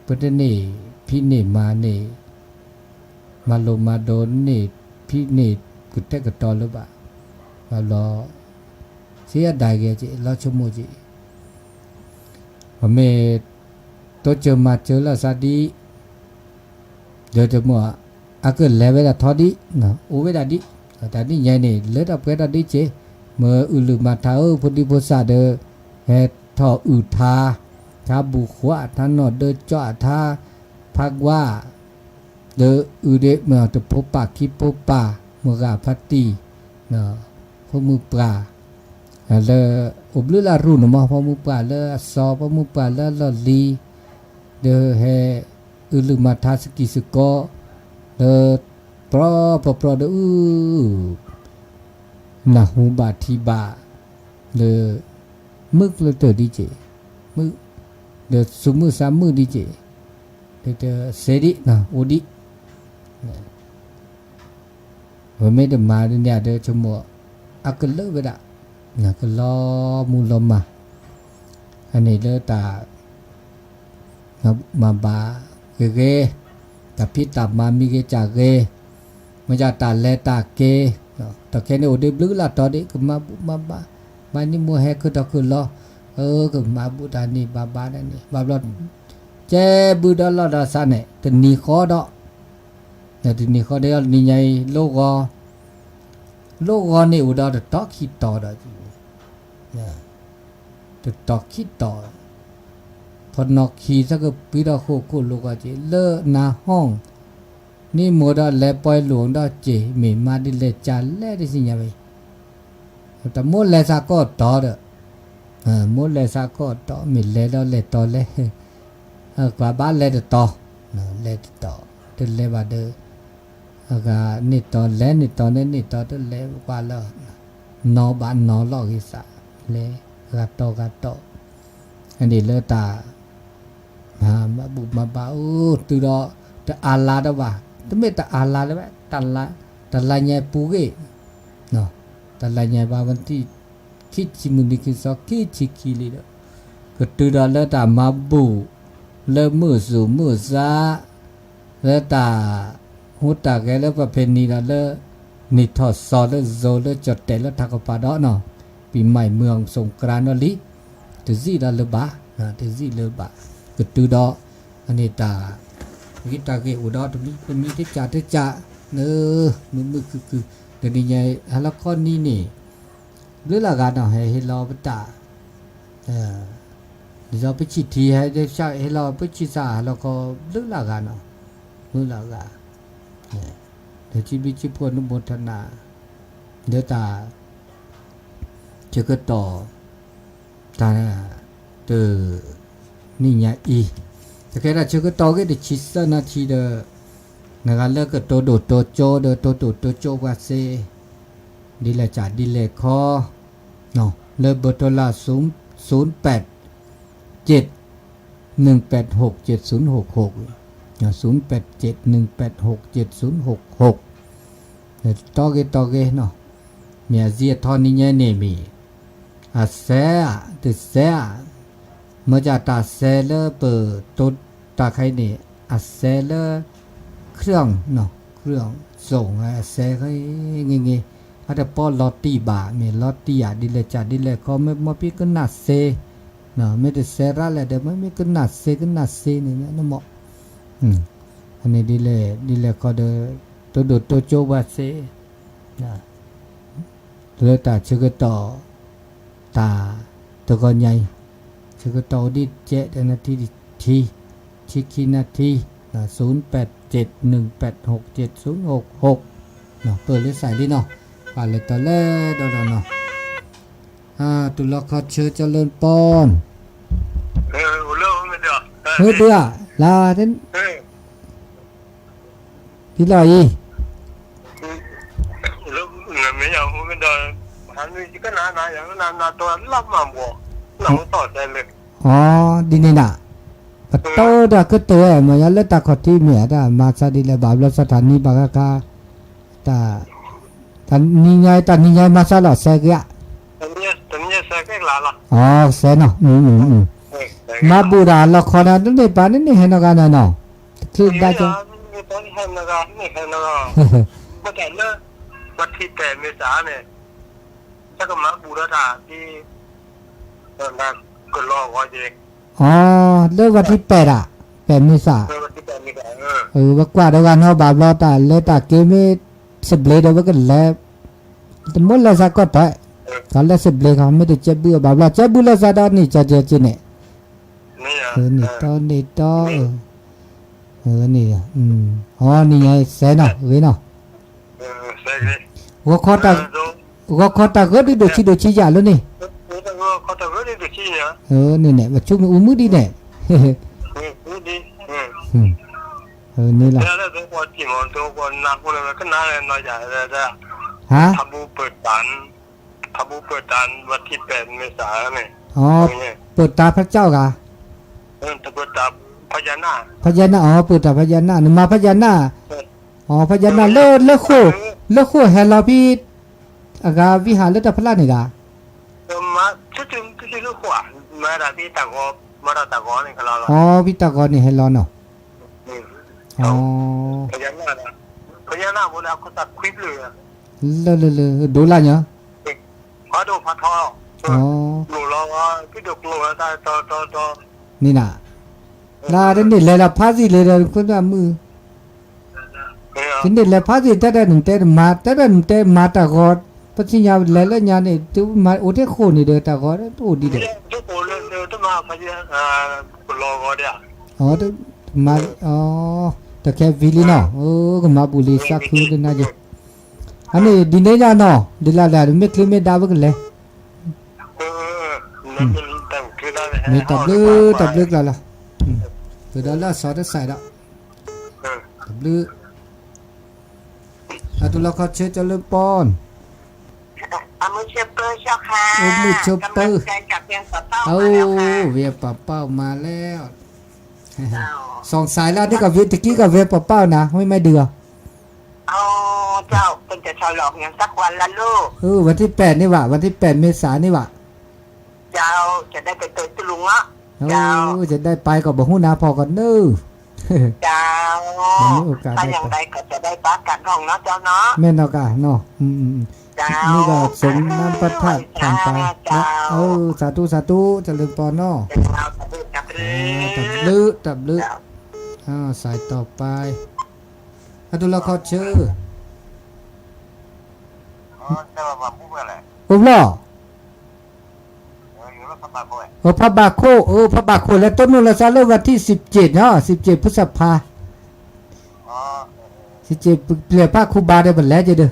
ပတန့ၢ်ဖံးန့ၢ်မၤန့ၢ် မၤလိာ်မၤဒိးန့ၢ်ဖံးန့ၢ်ကတဲာ်ကတီၤလၢၤဘၣ် ဘၣ်ဘျီ စံးဒၣ်ဂ့ၤက့ၤ လီၤဆိကမိၣ်က့ၤ ပမ့ၢ်တိစၢၤမၤစၢၤလီၤသးဒ် ဒီးတမ့ၢ် အကလဲၤဝဲဒၣ်ထီဒ် အိၣ်ဝဲဒၣ်ဒ် တၢ်ဒ်ညါန့ၣ် လၢတၢ်ပှဲၤထီၣ်ဒ်က့ၤ မ့ၢ်အုၣ်လုၢ်မၤထါဧၢ ဖိဒံဖိသၣ်ဒီး ဟဲထီၣ်အုၣ်ထါ ထါဘူၣ်ဃွး ထါနီၢ်ဒၢကၠီ ထါဖးကွၢ် ဒီးအုၣ်ဒ့ၣ်မ့ၢ်တဖိပၢ်ခံဖိပၢ် မုၢ်ဂၤဖါတံၢ် ဖိမုၣ်ပှၢ် လၢအိၣ်ဘျုးလၢအရူၢ်န့ၣ်မ့ၢ် ဖိမုၣ်ပှၢ်လၢအစီၤ ဖိမုၣ်ပှၢ်လၢအလီၢ်လံၤ ဒီးဟဲအုၣ်လုၢ်မၤထါစကံးစကီး လၢ ပြီပြီပြီဒီးအုၣ် နၢ်ဟူဘၣ်ထံဘၣ် လၢ မုာ်ကျၢၤတၢၢ်ဒ်က့ၤ မုာ် ဒီးသူၣ်မုာ်သးမုာ်ဒ်က့ၤ ဒီးစ့ဒ် အိၣ်ဒ် ပမ့ၢ်တမၤဒ်န့ၣ်ဒီး ဆိကမိၣ် အကလၢာ်ဝဲဒၣ် ကလီမူလီၤမၢ် အန့ၣ်လၢတၢ် မၤဘၣ်ဂ့ၤဂ့ၤ, တၢ်ဖံးတၢ်မၤမံၤဂ့ၤကၢ်ဂ့ၤ, မ့ၢ်ဒ်တၢ်လဲၤတၢ်က့ၤ, ဒီးခဲန့ၣ်အိၣ်ဒ့ဘျုးလၢတီၤဒ့ ကမၤဘူၣ်မၤဘါ, မၤနံၤမုၢ်ဟဲခုၣ်ထီၣ်ခုၣ်လီၤ, ကမၤဘူၣ်တၢ်နံၤဘၣ်ဘါတၢ်န့ၣ် ဘၣ်ဘျီ ကဲဘုဒီးလီၢ်ဒီးစးန့ၣ် တနံၤဃီဒီး, တနံၤဃီဒီးနံၤညါအံၤ လိၣ်ဂီၤ, လိၣ်ဂီၤန့ၣ်အိၣ်ဒီးတတီၤခံတီၤဒီး တတီၤခံတီၤ, ဖီနီၣ်ခံသကပှ့ၤထီၣ်ဃိၣ်ခိၣ်လိၣ်ဂီၤက့ၤ လၢနၤဟီၣ်, နံၣ်မိၢ်ဒီးလဲၤပှဲၤလူၤဒီးစ့ၢ် မ့ၢ်မါဒ်လဲၣ်ကလဲၣ်တသ့ၣ်ညါဘၣ်အံၤ, တၢ်မိၢ်လဲၤသးကီၢ်တီဒီး, မိၢ်လဲၤသးကီၢ်တီ မ့ၢ်လဲၤဒီးလဲၤတီၤလဲၣ်, ကွၢ်ဘၣ်လဲၤတတီၤ, လဲၤတတီၤ, တလဲၤဘၣ်ဒီး, အဂၤန့ၢ်တီၤလဲၤန့ၢ်တီၤန့ၢ်န့ၢ်တီၤတလဲၤကွၢ်လၢ နီၢ်ဘၣ်နီၢ်လီၤဂ့ၤသး, လဲၤဂၤတီၤဂၤတီၤ, အန့ၣ်လၢတၢ် မၤဘူၣ်မၤဘါအိၣ်တုၤဒီး တအါလါတဘၣ်, တမ့ၢ်တအါလါလၢၤဘၣ်, တလါညါပူၤဂ့ၤ, တလါညါဘၣ်ဝံၤ ခံဆံမုၢ်နံၤခံစီ ခံဆံခံလံဒီး ကတုၤဒီးလၢတၢ်မၤဘူၣ် လၢမုၢ်သူၣ်မုၢ်သး လၢတၢ်ဟူးတၢ်ဂဲၤလၢပဖဲနံၤဒီးလၢ နံၣ်ထီၣ်စီၤလၢစိၤလၢကၠီၣ်တဲာ်လၢထးကပၤဒီးနီၤ ပံၤမၤမုၢ်အီၤ စူၣ်ကရၢနီၣ်လံ, တစံးဒီးလၢၤဘၣ်, တစံးလၢၤဘၣ်, ကတုၤဒီး အန့ၣ်တၢ် ဂံၢ်တၢ်ဂ့ၢ်အိၣ်ဒီးတမံၤတမံၤတကးတကး လၢ မုာ်မုာ်ခုၣ်ခုၣ် တနံၤညါ ဟါလီၤခီနံၤန့ၣ် ဘျုးလၢ်ဂၤနီၤ ဟဲဟ့ၣ်လီၤပတၢ် ဒ်သိးပဆံၣ်ထံ ဟဲဟ့ၣ်လီၤပဆံၣ်သး ဟါလီၤခီ ဘျုးလၢ်ဂၤနီၤ, ဘျုးလၢ်ဂၤ, ဒီးဆံဘျုးဆံဖှိၣ် အနုမောทနာ လၢတၢ် ဆၢကတီၢ် တၢ် တ နံၣ်ညါအံၤ, တကဲဒၣ်ဆၢကတီၢ်ဂ့ၢ်တဆံသၢနၣ်ထံဒီး နဂၤလၢကတိၤဒိၣ်တိၤကၠိဒီး တိၤဒိၣ်တိၤကၠိပှၤစ့ ဒ်လဲၣ်စးဒ်လဲၣ်ခီ လၢဘၢၣ်ထိလၢ ศูนย์แปดเจ็ด หนึ่งแปดหก เจ็ดศูนย์หกหก ศูนย์แปดเจ็ด หนึ่งแปดหก เจ็ดศูนย์หกหก တီၢ်ဂ့ၤတီၢ်ဂ့ၤနီၤ, မ့ၢ်အစံးအထီၣ်နံၤညါန့ၣ်မ့ၢ် အစဲဧါ တစဲဧါ, မ့ၢ်ကတၢ်စဲလၢပတိၤတၢ်ခဲအံၤန့ၣ် အစဲလၢ เครื่อง เครื่องส่ง အစဲဂ့ၤဂ့ၤ, အတပီလီၤတံၢ်ဘၣ် မ့ၢ်လီၤတံၢ်ဧါ ဒ်လဲၣ်စးဒ်လဲၣ်ခီ မ့ၢ်မ့ၢ်ပကနၣ်စ့ မ့ၢ်တစဲရၣ်လဲၣ်ဒီး မ့ၢ်မ့ၢ်ကနၣ်စ့ကနၣ်စ့န့ၣ်မ့ၢ်နမ့ၢ် အန့ၣ်ဒ်လဲၣ်ဒ်လဲၣ်ခီဒီး တိၤဒိၣ်တိၤကၠိပှၤစ့ လၢတၢ်ဆၢကတီၢ် တၢ်တဂီၤညါအံၤ ဆၢကတီၢ်အိၣ်ဒံးကဲတနၣ်ထံ ထံ ထံခံနၣ်ထံ ศูนย์แปดเจ็ด หนึ่งแปดหก เจ็ดศูนย์หกหก ပၢၢ်လၢစးလံနီၤ ပာ်လဲၤတီၤလဲၤဒီးဒီးနီၤ တုၤလီၤခီဆၢကၠီလၢပီၢ် မ့ၢ်ဒုးဧါ လၢ ဒ်လီၤအံၤ အၢ ဒ်န့ၣ်နၤ ပတိၢ်တၢ်ကတၢၢ် မ့ၢ်ယၤလၢတၢ်ခီၣ်ထံးမ့ၢ်ဧါ တၢ်မၤဆါဒ်လဲၣ် ဘၣ်ဘျီစးထးနံၣ်ဘၣ်ဃးခါ တၢ် တၢ်နံၤညါ တၢ်နံၤညါမၤဆါလီၤ စဲက့ၤဧါ အီ စဲနီၤ မၤဘူၣ်တၢ်လီၤခီနၤ တန့ၢ်ပာ်န့ၣ်န့ၣ်ဟဲနီၤဂၤနၤနီၤ တချုးဘၣ်က ဟဲနီၤဂၤ မ့ၢ်တၢ်လၢ ပှၤထံၣ်ပဲာ်မ့ၢ်စးန့ၣ် တၢ်ကမၤဘူၣ်ဒီးတၢ်ဒ် ကလီၤဂီၤက့ၤ အီ လၢပှၤထံၣ်ပဲာ်တၢ် ပဲာ်မ့ၢ်စး ပကွၢ်ဒီးဂၤနီၤ ဘၣ်ဘျီတၢ်လၢတၢ်က့ၤမ့ၢ်သဘျ့ဒီး ပကလဲၤ တမိၣ်လဲၤစးကီၢ်ထွဲ တၢ်လၢသဘျ့ခီ မ့ၢ်တကဲဘုၣ်အဘၣ်ဘျီ ကဲဘုၣ်လၢစးဒီးန့ၣ် ကၠီကၠီကၠီန့ၣ် န့ၣ်တီန့ၣ်တီ န့ၣ် အီ န့ၣ် အီ န့ၣ်ညါစဲနီၤ ဂ့ၤနီၤ ဂီၤခီတၢ်ဂၢၢ်ဒုးဒိၣ်ဆံးဒိၣ်ဆံးယၤလၢန့ၣ် န့ၣ်န့ၣ် ပဆိမိၣ်အူမုၢ်ဒ်န့ၣ် န့ၣ်လီၤ ဟါ ဖးဘူပၢၢ်တၢ် ပှၤထံၣ်ပဲာ်မ့ၢ်စးန့ၣ် အီ ပၢၢ်တၢ်ဖးကၠီၣ်ဂၤ ဖးယၤနၣ် အီ ပၢၢ်တၢ်ဖးယၤနၣ် နမၤဖးယၤနၣ် အီ ဖးယၤနၣ် လၢ လၢဃိၣ် လၢဃိၣ်ဟဲလီၤဖဲ အဂၤဝံဟးလၢတၢ်ဖျါန့ၣ်ဂၤ အီ ဖဲတၢ်ဂီၤန့ၣ်ဟဲလီၤနီၤ အီ လၢ လၢ လၢ ဒိလၢညါ အီ န့ၣ်နၤ လၢတန့ၢ်လဲၤလီၤဖးသံၣ်လၢဒီး ခွဲးမုၢ် တန့ၢ်လဲၤဖးသံၣ် တၢ်တၢ်နုာ်တဲမၤ တၢ်တၢ်နုာ်တဲမၤတၢ်ဂီၤ ပသ့ၣ်ညါလဲၤလၢညါန့ၣ် တမၤအိၣ်ထဲဃိၣ်န့ၣ်ဒီး တၢ်ဂီၤတအိၣ်ဒံးဒီး အီ တမၤ အီ တၢ်ခဲဝံၤလံနီၤ, အိ ကမၤဘူၣ်လံ သးခုလၢနၤယ့ၢ်, အန့ၣ်ဒ်န့ၣ်ညါနီၤ, ဒ်လဲၣ်လဲၣ် မ့ၢ်ချ့မ့ၢ်ဒါဝဲကလဲၤ, မ့ၢ်တၢ်ဘျုး တၢ်ဘျုးကျါလီၤ, ပဒီးလၢအစီၤတစဲးဒီး, တၢ်ဘျုး အတူၢ်လီၤခီဆၢ ကၠီလၢပီၢ်, အိၣ်မုာ်ဆိးပၢၤ, အိၣ်ဝဲပၢ်ပၢ်မၤလဲၣ်, စီၤစဲးလၢန့ၣ်က တကံၢ်ကီၢ်ဝဲပၢ်ပၢ်မၤလဲၣ်, မ့ၢ်မ့ၢ်ဒုးအီၤ, ဝဲထံၣ်ပဲာ်န့ၣ်ဘၣ်, ဝဲထံၣ်ပဲာ်မ့ၢ်စးန့ၣ်ဘၣ်, ယဒၣ်ပၢ်ကီၢ်ဘီမုၢ်နၤဖီကီးနၢ်, မ့ၢ်နီၢ်ကါနီၤ, မ့ၢ်ဒီးစိနၢ်ပထၢၣ်ထၣ်ပၢ်, စးထူၣ်စးထူၣ် ကၠီလၢပီၢ်နီၤ, တၢ်ဘျုး တၢ်ဘျုး, စးတီၢ်ပၢ်, အတူၢ်လီၤခီဆၢ, အိၣ်ဘျီ ဖးဘးခိၣ်, ဖးဘးခိၣ်လဲၤတိၢ်နီၣ်လီၤသးလၢဝဲထံၣ် စံးပက့ၣ်နီၤ, စံးပက့ၣ် ဖုစဖါ, စံးပက့ၣ်ပျဲၢ်ဖးခူဘါဒီး ပလဲၤက့ၤဒီး, တၢ်,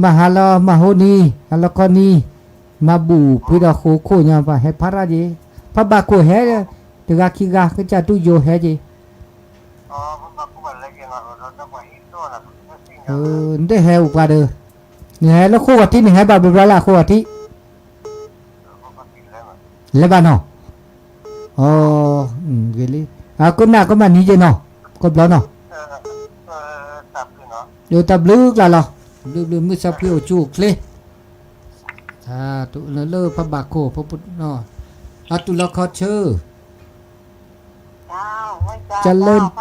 မၤဟါလီၤမၤဟိနံၤ ဟါလီၤခီနံၤ, မၤဘူၣ်ဖှံဒီးဃိခိၣ်ညါ ပှၤဟဲဖးရၣ်က့ၤ, ဖးဘးခိၣ်ဟဲ, တဂၤခံဂၤ ကစၢ်တူၢ်ယိၤဟဲက့ၤ နတဟဲအိၣ်ပှၤဒီး, နဟဲလၢဃိဂီၤထံး နဟဲဘၣ်ဘျီဘျီလၢအဃိဂီၤထံး, လဲၤဘၣ်နီၤ, ဂ့ၤလံ, အကနၣ်ကမၣ်နံၤယ့ၢ်နီၤ, ကဘျီနီၤ, တၢ်ဘျုးကျါလီၤ, ဘျုးဘျုး မုၢ်ဆါဖှံအိၣ်ဆူၣ်အိၣ်ချ့, လၢဖးဘးခိၣ်, အတူၢ်လီၤခီဆၢ ကၠီလၢပီၢ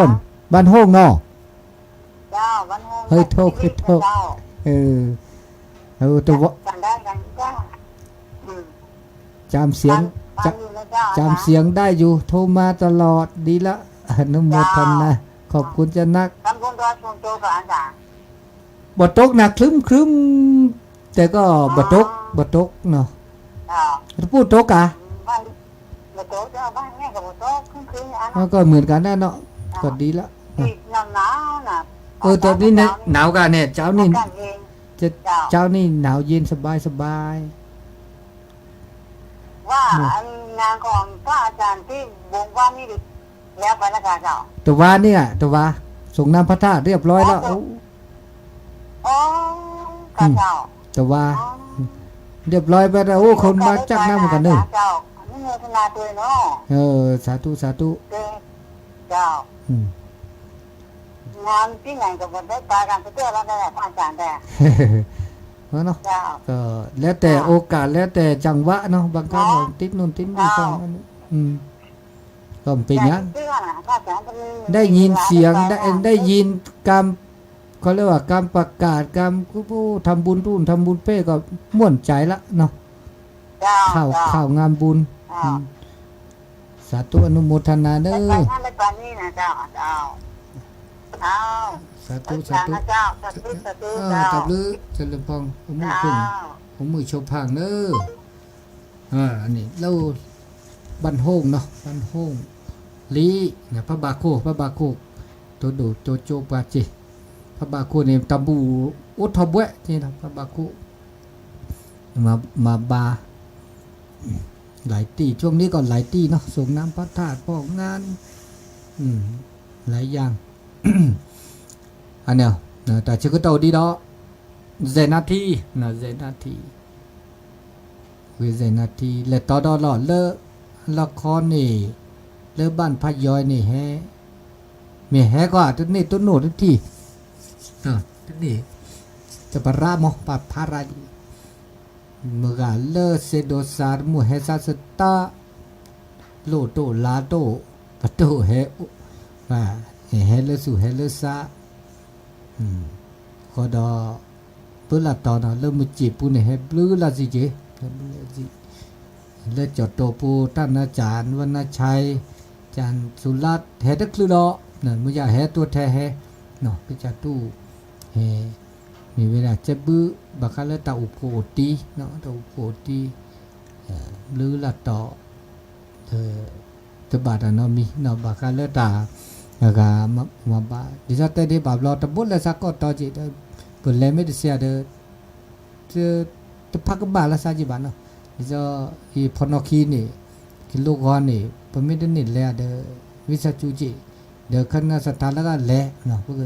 ်, ဘၣ်ဟိၣ်နီၤ, ဟဲထိၣ်ဟဲထိၣ်, တဝီ, จำเสียง, จำเสียงได้อยู่ โทรมาตลอด ดีละ อนุโมทนา ขอบคุณจ้ะนัก บ่ตกนะ ครึ้มๆ แต่ก็บ่ตก บ่ตกเนาะ ตะปูตกอะ ก็เหมือนกันนะเนาะ ก็ดีละ เออ ตอนนี้หนาวกันเนี่ย เช้านี่ เช้านี่หนาวเย็นสบายสบาย ว่าอันงานของพระอาจารย์ที่วงว่านี่แล้วไปแล้วกันเจ้า ตะวานี่อะ ตะวา ส่งน้ำพระธาตุเรียบร้อยแล้ว อ๋อ ค่ะเจ้า ตะวา เรียบร้อยไปแล้ว โอ้ คนมาจักน้ำเหมือนกันเนอะ เจ้า อนุโมทนาด้วยเนาะ เออ สาธุ สาธุ เจ้า อืม งานที่ไหนก็บ่ได้ไปกันสักเทื่อแล้วแหละพระอาจารย์แต่ เนาะ เจ้า ก็แล้วแต่โอกาส แล้วแต่จังหวะเนาะ บางครั้งก็ติดนู่นติดนี่ เจ้า ก็ อืม ก็ไม่เป็นหยัง ได้ยินเสียง ได้ ได้ยินการ เขาเรียกว่าการประกาศ การทำบุญนู่นทำบุญเป้ก็ม่วนใจละเนาะ ข่าว ข่าวงานบุญ สาธุอนุโมทนาเนอะ สาธุ สาธุ เจ้า เออ ตะบลึ เจริญพร โอมือขึ้น โอมือโชว์พังเนอะ အန့ၣ် လၢ ဘၣ်ဟိၣ်နီၤ ဘၣ်ဟိၣ် လံ ဖးဘးခိၣ် ဖးဘးခိၣ် တိဒိၣ်တိကၠိပှၤစ့ၢ် ဖးဘးခိၣ်န့ၣ် တၢ်ဘူၣ်အိၣ်ထီၣ်ဘှဲၣ်က့ၤနီၤ ဖးဘးခိၣ် မၤဘါ หลายที่ ช่วงนี้ก็หลายที่เนาะ ส่งน้ำพระธาตุ พอกงาน หลายอย่าง အန့ၣ် တၢ်ဆၢကတီၢ်ဒ်ဒီး ဆယ်နာရီ ဆယ်နာရီ ဝံၤဆယ်နာရီ လဲၤတီဒီးလီၤ လၢ လီခီန့ၣ် လၢဘၣ်ဖးယီၤန့ၣ်ဟဲ မ့ၢ်ဟဲကွၢ် တန့ၢ်တနိၣ်တထံၣ် တန့ၢ် တပရၣ်မး ပှၤဖးရၣ် မုၢ်ဂၤလၢစ့ဒိးစးတမုၢ်ဟဲစးစတၢ် လိၣ်တိၣ်လါတိၣ် ပတိၣ်ဟဲ ဟဲလၢဆူၣ်ဟဲလၢစး ဃီဒီး ဘျုးလၢတီၤနီၤ လၢမုၢ်စ့ၣ်ပူၤန့ၣ် ဟဲဘျုးလၢစံးက့ၤ လၢကၠီၤတိာ်ပူၤ တၢ်နါစၢ် ဝနါဆဲ ကၠၢ်စူၤလါ ဟဲတချုးဒီး မုၢ်ယၤဟဲတိၢ်ထဲဟဲ ကစၢ်တူၢ်ဟဲ မ့ၢ်ဝဲဒၣ်ကဲဘု ဘၣ်ဃးလၢတၢ်အိၣ်ဖှိၣ်အိၣ်တံၢ် တၢ်အိၣ်ဖှိၣ်အိၣ်တံၢ် ဘျုးလၢတီၤ လၢ တဘၣ်တၢ်နီတမံၤ ဘၣ်ဃးလၢတၢ် အဂၤမၤဘၣ် ဒ်သိးတဲဒ်ဘၣ်ဘျီ တဘိလဲၤစးကီးတီၤက့ၤဒီး ပလဲၤမ့ၢ်တစဲးဒီး တဖးကဘၣ်လၢစးက့ၤဘၣ်နီၤ. ဒ်သိး ယဖီနီၣ်ခံန့ၣ် ကလိဂီၤန့ၣ် ပမ့ၢ်တန့ၢ်လဲၤဒီး ဝံသးစူၤက့ၤ ဒီးခနၢစထါလၢဂၤလဲၤ ပက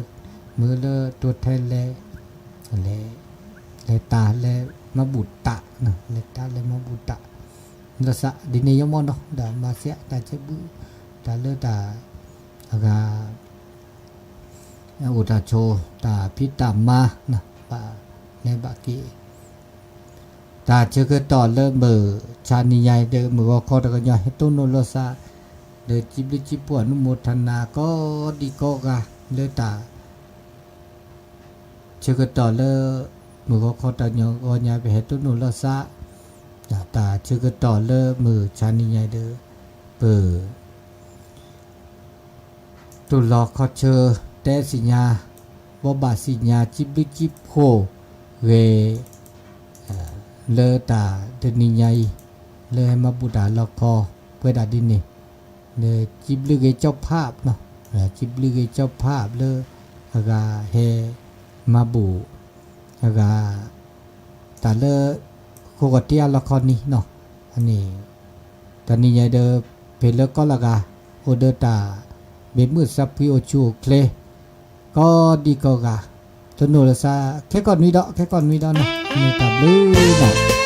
မုၢ်လၢတိထဲလဲၤ လဲၤ လဲၤတၢ်လဲၤမၤဘူၣ်တၢ် လဲၤတၢ်လဲၤမၤဘူၣ်တၢ် လၢစးဒ်န့ၣ်ယမီၢ်နီၤ ဒီးမၤစဲးတၢ်ကဲဘု တၢ်လၢတၢ် အဂၤ အိၣ်တၢ်ဆိး တၢ်ဖံးတၢ်မၤ ဘၣ်လဲၤဘၣ်က့ၤ တၢ်ဆၢကတီၢ်လၢမုၢ်ဆါနံၤညါအံၤဒီး မုၢ်ဂီၤခီတကညီဟဲတိၢ်နီၣ်လိာ်သး ဒီးစံးဘျုးစံးဖှိၣ်အနုမော်ထနာကိးဒံကိးဂၤလၢတၢ် ဆၢကတီၢ်လၢ မုၢ်ဂီၤခီတကညီဂီၤညါ ပဟဲတိၢ်နီၣ်လိာ်သး တၢ်ဆၢကတီၢ်လၢမုၢ်ဆါနံၤညါအံၤဒီး ပ တူၢ်လိာ်ခီဆၢ တဲသ့ၣ်ညါ ဘိးဘၣ်သ့ၣ်ညါ စံးဘျုးစံးဖှိၣ်ဂ့ၤ လၢတၢ်တနံၤညါအံၤ လၢဟဲမၤဘူၣ်တၢ်လီၢ်ခီ ပှဲၤဒၣ်ဒ်န့ၣ် ဒီးစံးဘျုးဂ့ၤကၠီဖးနီၤ စံးဘျုးဂ့ၤကၠီဖးလၢ အဂၤဟဲ မၤဘူၣ် အဂၤ တၢ်လၢ ဃိးဂီၤတ့အလီၢ်ခီနံၤနီၤ အန့ၣ် တနံၤညါဒီး ဖဲလၢကီၢ်လၢဂၤ အိၣ်ဒီးတၢ် ဘၣ်မုာ်သးဖှံအိၣ်ဆူၣ်အိၣ်ချ့ ကိးဒံကိးဂၤ တိၢ်နီၣ်လိာ်သး ခဲကိာ်နွံဒီး ခဲကိာ်နွံဒီးနီၤ မ့ၢ်တၢ်ဘျုးနီၤ